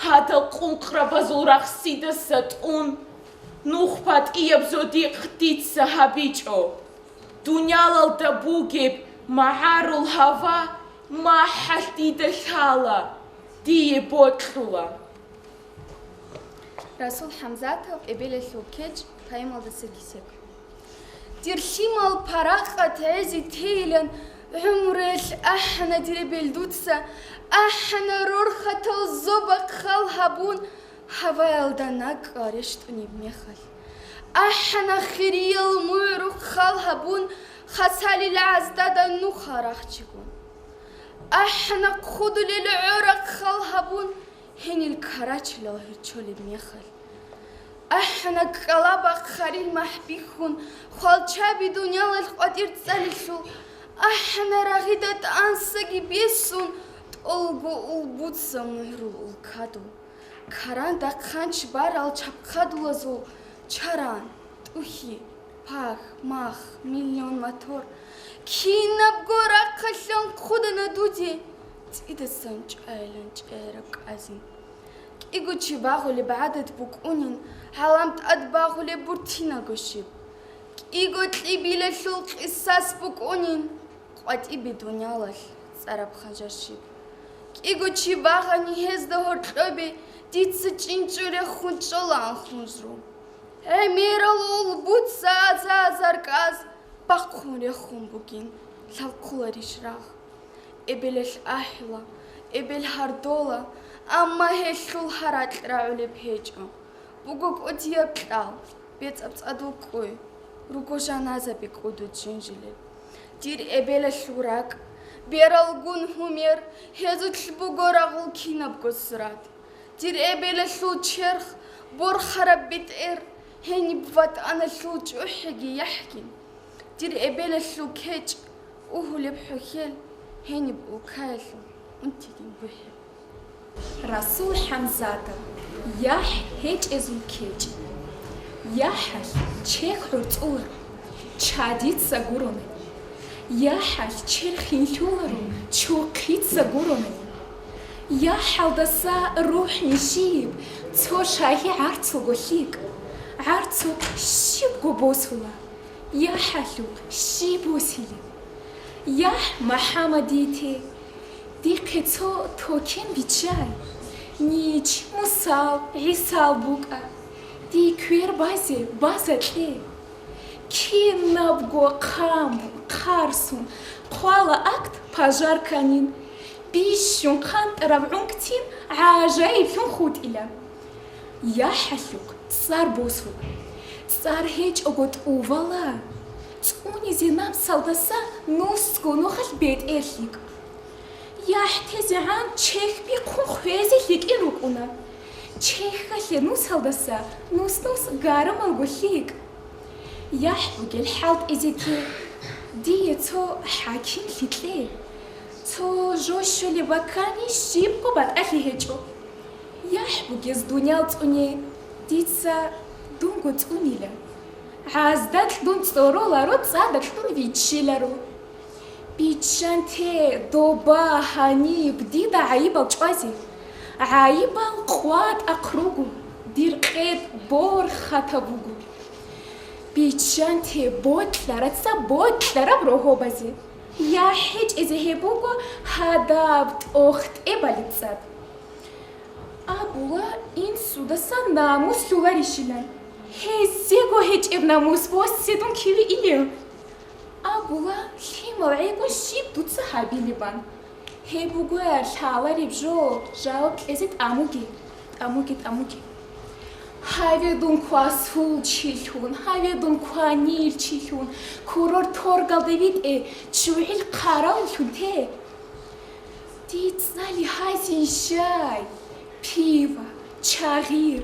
Гьадал къункърабазул рахсидаса тӀун, нух батӀияб зодихъ дица гьабичӀо. Дуниялалда бугеб магӀарул гьава махӀалъ дида лъала, дие бокьула. Расул ХӀамзатов, «Эбелалъул кечӀ», поэмалдаса кесек. Дир лъимал паракъат гӀезе тейилан гӀумруялъ ахӀана дир эбел дуца, ахӀана рорхатал зобахъ хал гьабун, гьаваялда накӀкӀал рещтӀунеб мехалъ. АхӀана хириял мугӀрухъ хал гьабун, хасалил гӀаздада нухал рахчигун. АхӀана хъудулел гӀорахъ хал гьабун, гьенил карачелал гьечолеб мехалъ. АхӀана кӀкӀалабахъ харил махӀ бихьун, хвалчаби дуниялалъ къватӀир цӀалелъул, ахӀана рагъида тӀансаги бесун, тӀолго улбуца мугӀрул улкадул. Каранда хъанч барал чапхъадулазул чаран, тӀухьи, пах, мах, миллион мотор, кинабго рахъалъан хъудана дуде, цӀидасан чӀайилан чӀайараб кӀазин. КӀиго чи багъулеб гӀадат букӀунин, гӀалам тӀад багъулеб буртинаго щиб. КӀиго кьибилалъул къисас букӀунин, къватӀибе дуниялалъ цӀараб ханжар щиб. КӀиго чи багъани гьезда гьоркьобе, дица чӀинчӀо рехун чӀолаан хунжру. ГӀемерал улбуца аза-азар кӀаз бахъун рехун бугин, лъалхъуларищ рагъ? Эбелалъ ахӀула, эбел гьардола, амма гьелъул гьаракь рагӀулеб гьечӀо. Буго кӀудияб кьал, бецӀаб цӀадул кӀуй, руго жаназаби кӀудуд жинжилел. Дир эбелалъул ракӀ, бералгун гьумер, гьезулъ буго рагъул кинабго сурат. Дир эбелалъул черх, борхараб бетӀер, гьениб ватӀаналъул чӀухӀиги яхӀги. Дир эбелалъул кечӀ, угьулеб хӀухьел, гьениб улкаялъул унтиги бухӀел. Расул ХӀамзатов, «ЯхӀ гьечӀезул кечӀ». ЯхӀалъ чехь гӀурцӀуларо, чадица гуронани. ЯхӀалъ черх инлъуларо, чурхъица гуронани. ЯхӀалдаса рухӀ нижииб цо шагьи гӀарцуго лъикӀ, гӀарцухъ щибго босула. ЯхӀалъухъ щиб босилеб? ЯхӀ, МухӀаммад, дие те, дихъе цо токен биччай. Нич, мусал, гӀисал букӀа, дие квер базе база кье. Кинабго хъамун, хъарсун, хъвала акт пажар кканин, бищун хъантӀараб гӀункцин гӀажаиблъун хутӀила. ЯхӀалъухъ цӀар босула. ЦӀар гьечӀого тӀувала, цӀунизе намсалдаса нусго нухалъ бетӀер лъикӀ. ЯхӀ тезегӀан чехь бихъун хвезе лъикӀин рукӀуна. Чехьалъе нусалдаса нус-нус гарамалго лъикӀ. ЯхӀ бугел хӀалтӀизе те, дие цо хӀакимлъи кье. Цо жо щолеб баккани щибго батӀалъи гьечӀо. ЯхӀ бугез дуниял цӀуне дица дунго цӀунила. ГӀаздалъ дун цӀороларо, цӀадалъ дун виччиларо. Биччанте, доба, гьаниб дида гӀайибал чӀвазе. ГӀайибал къватӀахъ руго, дир къед борхатаб буго. Биччанте, бокьараца бокьараб рогьобазе. ЯхӀ гьечӀезе гьеб буго гьадаб тӀохтӀебалеб цӀад. Абула, инсудаса намус лъуларищилан. Гьезего гьечӀеб намус босе дун киве илев? Абула, лъимал гӀего щиб дуца гьабилебан. Гьеб бугоя лъалареб жо, жаваб кьезе тӀамуге, тӀамуге, тӀамуге. Гьаве дун квасул чилъун, гьаве дун кванил чилъун, курорт-торгалде витӀе чугӀил хъаравуллъун те. Дицали гьазин щай, пива, чагъир,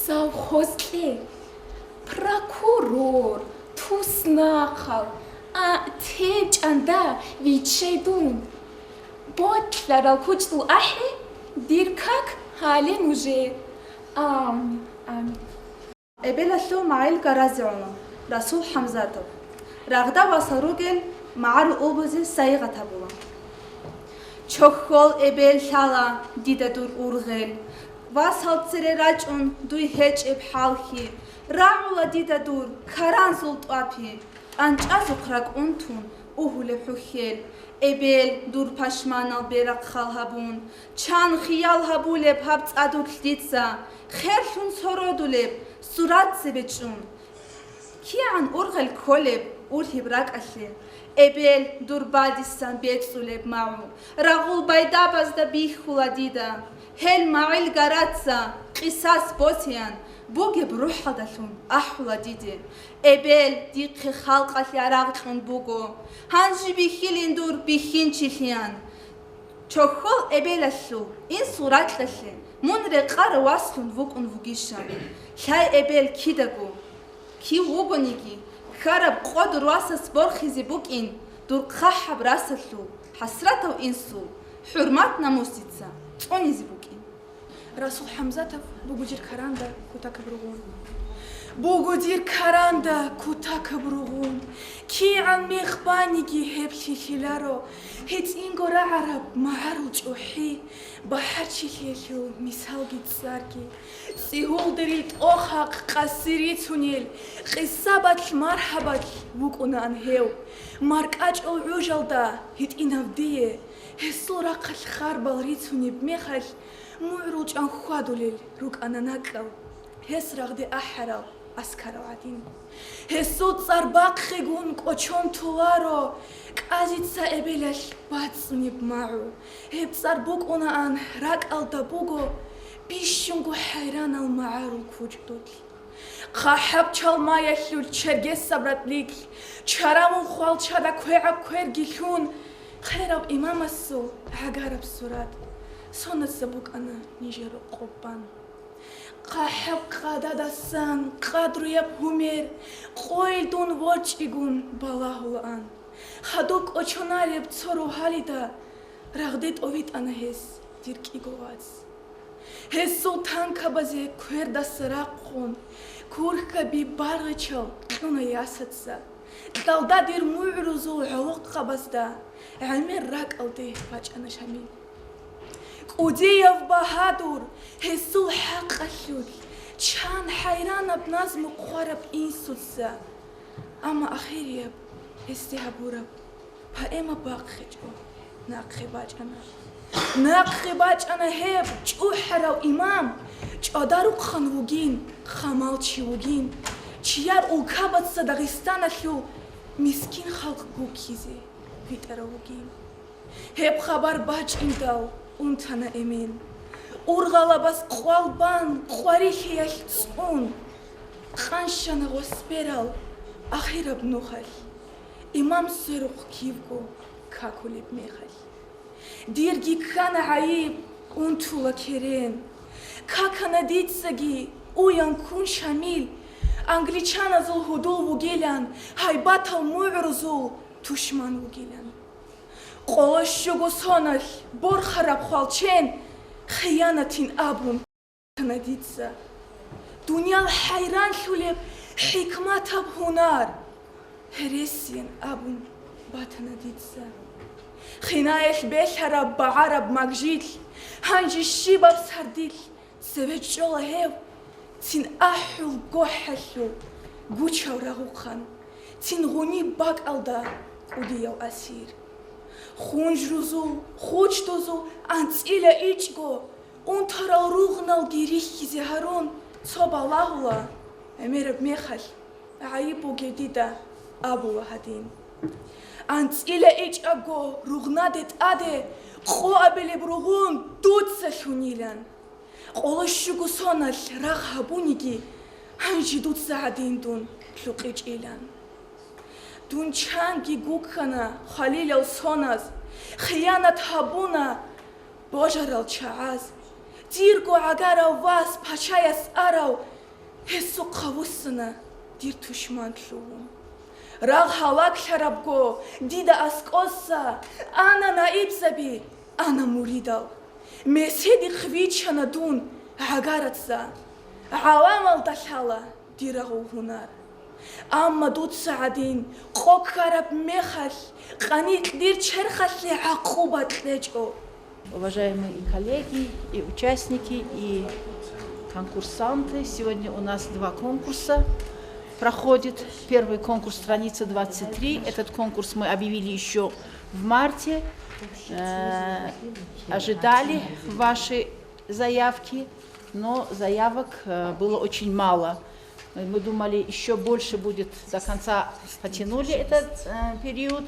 совхоз кье. Прокурор, туснахъал, а, течӀанда виччай дун. Бокьарал кучӀдул ахӀи, дир как гьале нужее. Амин, амин. Эбелалъул магӀил гаразе гӀуна Расул ХӀамзатов. Рагъда васал ругел МагӀарул образе сайигъат гьабула. Чохьол эбел лъала дида дур ургъел, васал цере рачӀун дуй гьечӀеб хӀалхьи, рагӀула дида дур каранзул тӀвапи, кӀанчӀазухъ ракӀ унтун угьулеб хӀухьел. Эбел, дур пашманал берахъал гьабун, чан хиял гьабулеб гьаб цӀадулъ дица, херлъун сородулеб сурат цебе чӀун. КигӀан ургъел кколеб ургьиб ракӀалъе, эбел, дур бадисан бецӀулеб магӀу, рагъул байдабазда бихьула дида, гьел магӀил гараца къисас босеян бугеб рухӀалдалъун ахӀула диде. Эбел, дихъе халкъалъе рагъ кьун буго, гьанже бихьилин дур бихьинчилъиян. Чохьол эбелалъул инсул ракьалъе мун рекъарав васлъун вукӀун вугищал? Лъай эбел кидаго, кив вугониги, хьараб къо дур васас борхизе букӀин, дур хъахӀаб расалъул хӀасратав инсул хӀурмат-намусица цӀунизе букӀин. Расул ХӀамзатов, «Буго дир каранда кутакаб ругъун». Буго дир каранда кутакаб ругъун, кигӀан мех баниги гьеб лъилъиларо, гьитӀинго рагӀараб магӀарул чӀухӀи, бахӀарчилъиялъул мисалги цӀарги. ЦӀигьулдерил тӀохахъ къаси рицунел, къисабалъ мархӀабалъ вукӀунаан гьев. МаркӀачӀул гӀужалда гьитӀинав дие, гьесул рахъалъ харбал рицунеб мехалъ, мугӀрул чӀан хьвадулел рукӀана накӀкӀал гьес рагъде ахӀарал аскарал гӀадин. Гьесул цӀар бахъегун кӀочон толаро, кӀазица эбелалъ бацӀцӀунеб магӀу. Гьеб цӀар букӀунаан ракӀалда буго бищунго хӀайранал магӀарул кучӀдулъ. ХъахӀаб чалмаялъул чергесаб ратлилъ, чаравул хвалчада квегӀаб кверги лъун, херав имамасул гӀагараб сурат сонаца букӀана нижер къо бан. ХъахӀаб къададасан къадруяб гьумер къойил дун ворчӀигун балагьулаан. Хадуб кӀочонареб цо рогьалида рагъде тӀовитӀана гьес дир кӀиго вац. Гьесул танкабазе квердаса рахъун, курхьаби баргъичал кьуна ясаца. Кьалда дир мугӀрузул гӀолохъабазда гӀемер ракӀалде бачӀана Шамил. КӀудияв багьадур, гьесул хӀакъалъулъ чан хӀайранаб назму хъвараб инсуца. Амма ахирияб гьесде гьабураб поэма бахъичӀо, нахъе бачӀана. Нахъе бачӀана гьеб чӀухӀарав имам, чӀвадарухъан вугин, хамал чи вугин, чияр улкабаца Дагъистаналъул мискин халкъ гуккизе витӀарав вугин. Гьеб хабар бачӀиндал унтана эмен. Ургъалабаз къвал бан къварилъиялъ цӀун, къанщана гъосберал ахираб нухалъ, имам сверухъ кивго какулеб мехалъ. Дирги ккана гӀайиб унтула керен. Какана дицаги уян ккун Шамил, англичаназул гьудул вугилан, гьайбатал мугӀрузул тушман вугилан. Къоло щуго соналъ борхараб хвалчен хиянатин абун батана дица. Дуниял хӀайранлъулеб хӀикматаб гьунар гьересиян абун батана дица. Хинаялъ белъараб багӀараб магжил, гьанже щибаб сардил цеве чӀола гьев, цин ахӀул гохӀалъул гучав рагъухъан, цин гъуниб бакӀалда кӀудияв асир. Хунжрузул, хучдузул анцӀила ичӀго унтарал ругъналги рихьизе гьарун цо балагьула гӀемераб мехалъ, гӀайиб бугеб дида абула гьадин. АнцӀила ичӀаго ругънаде тӀаде къо абилеб ругъун дуца лъунилан. Къоло щуго соналъ рагъ гьабуниги, гьанже дуца гьадин дун лъукъичӀилан. Дун чанги гуккана хвалилал соназ, хиянат гьабуна божарал чагӀаз. Дирго гӀагарав вас пачаяс арав, гьесухъа вуссана дир тушман лъугьун. Рагъ гьалаглъарабго дида аскӀоса ана наибзаби, ана муридал. Меседихъ вичана дун гӀагараца, гӀаламалда лъала дир рагъул гьунар. Амма дуца гьадин къо ккараб мехалъ, къаникь дир черхалъе гӀакъуба кьечӀо. Уважаемые и коллеги, и участники, и конкурсанты, сегодня у нас два конкурса проходит. Первый конкурс «Страница двадцать три». Этот конкурс мы объявили еще в марте. Э, ожидали ваши заявки, но заявок, э, было очень мало. Мы думали, еще больше будет, до конца потянули этот, э, период.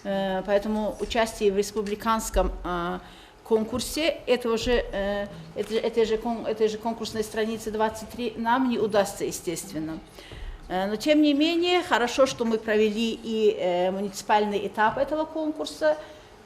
Э, поэтому участие в республиканском, э, конкурсе, этого же, э, это, этой же кон-, этой же конкурсной страницы двадцать три нам не удастся, естественно. Э, но тем не менее, хорошо, что мы провели и, э, муниципальный этап этого конкурса.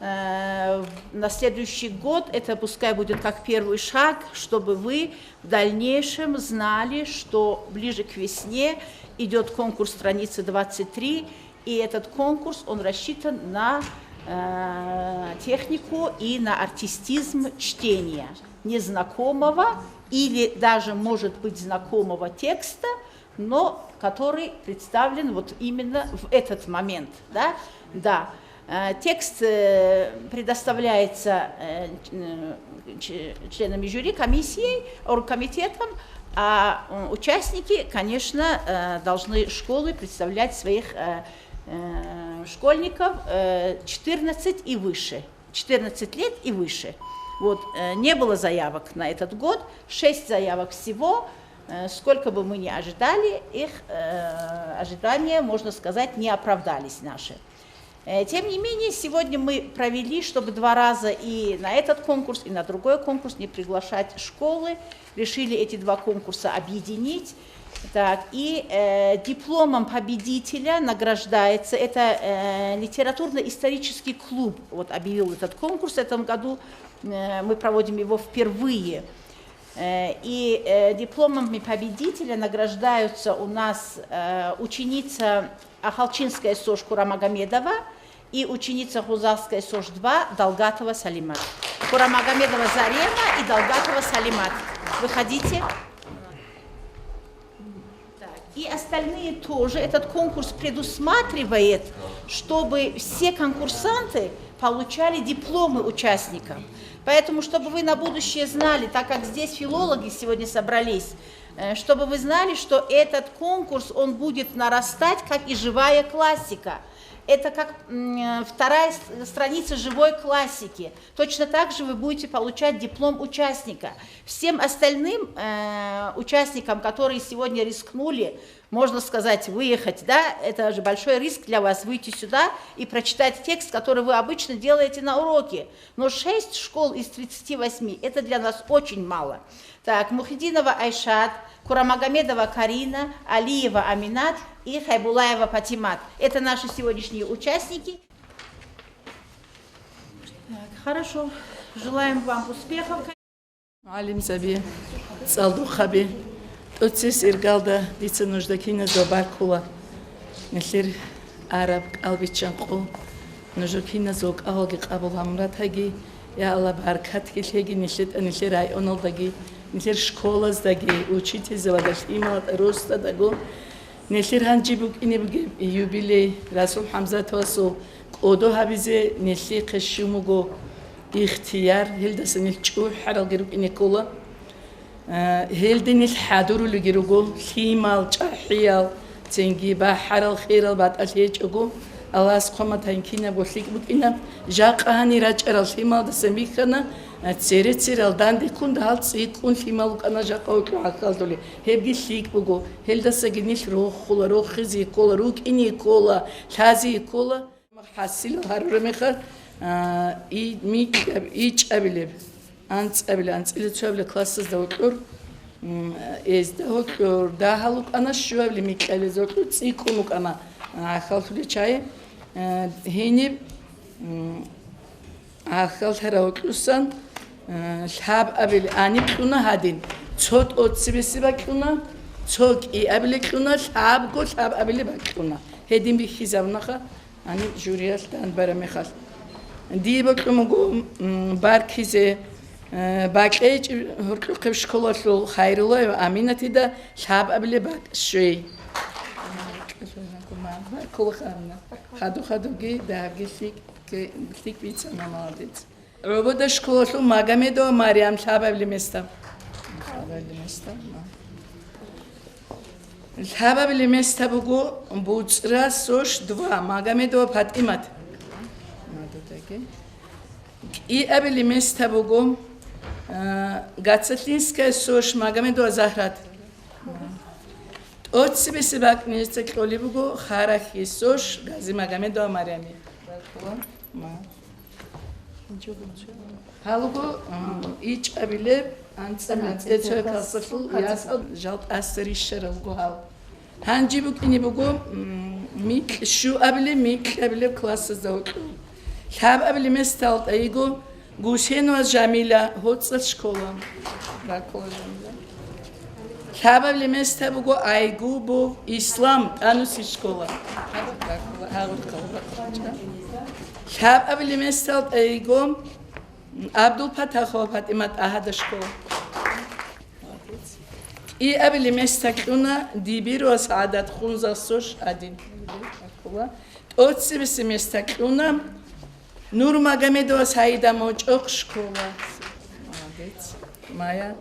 Э, на следующий год это пускай будет как первый шаг, чтобы вы в дальнейшем знали, что ближе к весне идет конкурс «Страница двадцать три», и этот конкурс, он рассчитан на, э, технику и на артистизм чтения незнакомого или даже, может быть, знакомого текста, но который представлен вот именно в этот момент, да? Да. Э, текст, э, предоставляется, э, ч-, э, ч-, членами жюри, комиссией, оргкомитетом, а, м, участники, конечно, э, должны школы представлять своих, э, э, школьников, э, четырнадцать и выше, четырнадцать лет и выше. Вот, э, не было заявок на этот год, шесть заявок всего. Э, сколько бы мы ни ожидали, их, э, ожидания, можно сказать, не оправдались наши. Э, тем не менее, сегодня мы провели, чтобы два раза и на этот конкурс, и на другой конкурс не приглашать школы, решили эти два конкурса объединить. Так, и, э, дипломом победителя награждается, это, э, литературно-исторический клуб, вот, объявил этот конкурс в этом году, э, мы проводим его впервые. Э, и, э, дипломами победителя награждаются у нас, э, ученица Ахалчинская СОШ Курамагомедова и ученица Хузахской СОШ два Далгатова Салимат. Курамагомедова Зарема и Далгатова Салимат. Выходите. Так, и остальные тоже. Этот конкурс предусматривает, чтобы все конкурсанты получали дипломы участников. Поэтому, чтобы вы на будущее знали, так как здесь филологи сегодня собрались, э, чтобы вы знали, что этот конкурс, он будет нарастать, как и живая классика. Это как, м, вторая с-, страница живой классики. Точно так же вы будете получать диплом участника. Всем остальным, э, участникам, которые сегодня рискнули, можно сказать, выехать, да, это же большой риск для вас выйти сюда и прочитать текст, который вы обычно делаете на уроке. Но шесть школ из тридцати восьми, это для нас очень мало. Так, Мухидинова Айшат, Курамагомедова Карина, Алиева Аминат и Хайбулаева Патимат. Это наши сегодняшние участники. Так, хорошо. Желаем вам успехов. МугӀалимзаби, цӀалдохъаби, тӀоцебесеб иргалда дица нужда киназда баркула. Нилъер араб кӀал биччан къо, нужер киназул кӀалги къабул гьабун ратаги, я Аллагь, баркатги лъеги нилъер тӀа, нилъер районалдаги, нилъер школаздаги, учительзабазда, лъималазда, росдаго. Нилъер гьанже букӀине бугеб юбилей, Расул ХӀамзатовасул кӀодо гьабизе нилъехъе щун буго ихтияр, гьелдаса нилъ чӀухӀаралги рукӀине ккола. Э, гьелде нилъ хӀадурулеги руго, лъимал, чӀахӀиял, цинги бахӀарал, херал батӀалъи гьечӀого, Аллагьас хъван батани кинабго лъикӀ букӀина. Жакъа гьанир рачӀарал лъималдасан бихьана, э, цере-церал дандеккун дагьал цӀикӀкӀун лъимал рукӀана жакъа гьоркьоб гӀахьаллъулел. Гьебги лъикӀ буго. Гьелдасаги нилъ рохула, рохизе ккола, рукӀине ккола, лъазе ккола. ХӀасилал гьарураб мехалъ, а, и-, микьаб-, ичӀабилеб, анцӀабилеб, анцӀила цоабилеб классазда гьоркьор, м, эзда гьоркьор дагьал рукӀана, щуабилеб, микьабилеб гьоркьор цӀикӀкӀун рукӀана, а, гӀахьаллъулел чагӀи, а, гьениб, м, гӀахьаллъараб гьоркьосан, э, лъабабилеб гьаниб кьуна гьадин. Цо тӀоцебесеб бакьуна, цо кӀиабилеб кьуна, лъабго лъабабилеб бакьуна. Гьедин бихьизабунаха гьаниб жюриялъ данбараб мехалъ. Дие бокьун буго, м, баркизе, э, БакьичӀеб гьоркьохъеб школалъул Хайруллаева Аминатида лъабабилеб бакӀ щвей. Баркула, Харна. Хаду-хадуги дагьабги лъикӀ, лъикӀ бицана, молодец. ГӀубада школалъул Магомедова Марям, лъабабилеб места. Лъабабилеб места, ма. Лъабабилеб места буго БуцӀра СОШ два, Магомедова ПатӀимат. КӀиабилеб места буго, а, Гацалинская СОШ, Магомедова Загьрат. ТӀоцебесеб бакӀ места кьолеб буго Харахьи СОШ, Газимагомедова Марями. Ма. Гьалго, а, ичӀабилеб, анцӀабилеб, анцӀабилеб цо классалъул ясал жал тӀаса рищарал руго гьал. Гьанже букӀине буго, м, микь-, щуабилеб, микьабилеб классазда гьоркьоб. Лъабабилеб месталда йиго Гусенова Жамила, ГьоцӀалъ школа. Баркула, Жамила. Лъабабилеб места буго Айгубов Ислам, ТӀанусеб школа. Баркула, гьаб баркула, баркула. Лъабабилеб месталда йиго Абдулпатахова ПатӀимат, ТӀагьада школа. КӀиабилеб места кьуна Дибирова СагӀадат, Хунза СОШ один. ТӀоцебесеб места кьуна Нурмагомедова Саида, МочӀохъ школа. Молодец. Мая.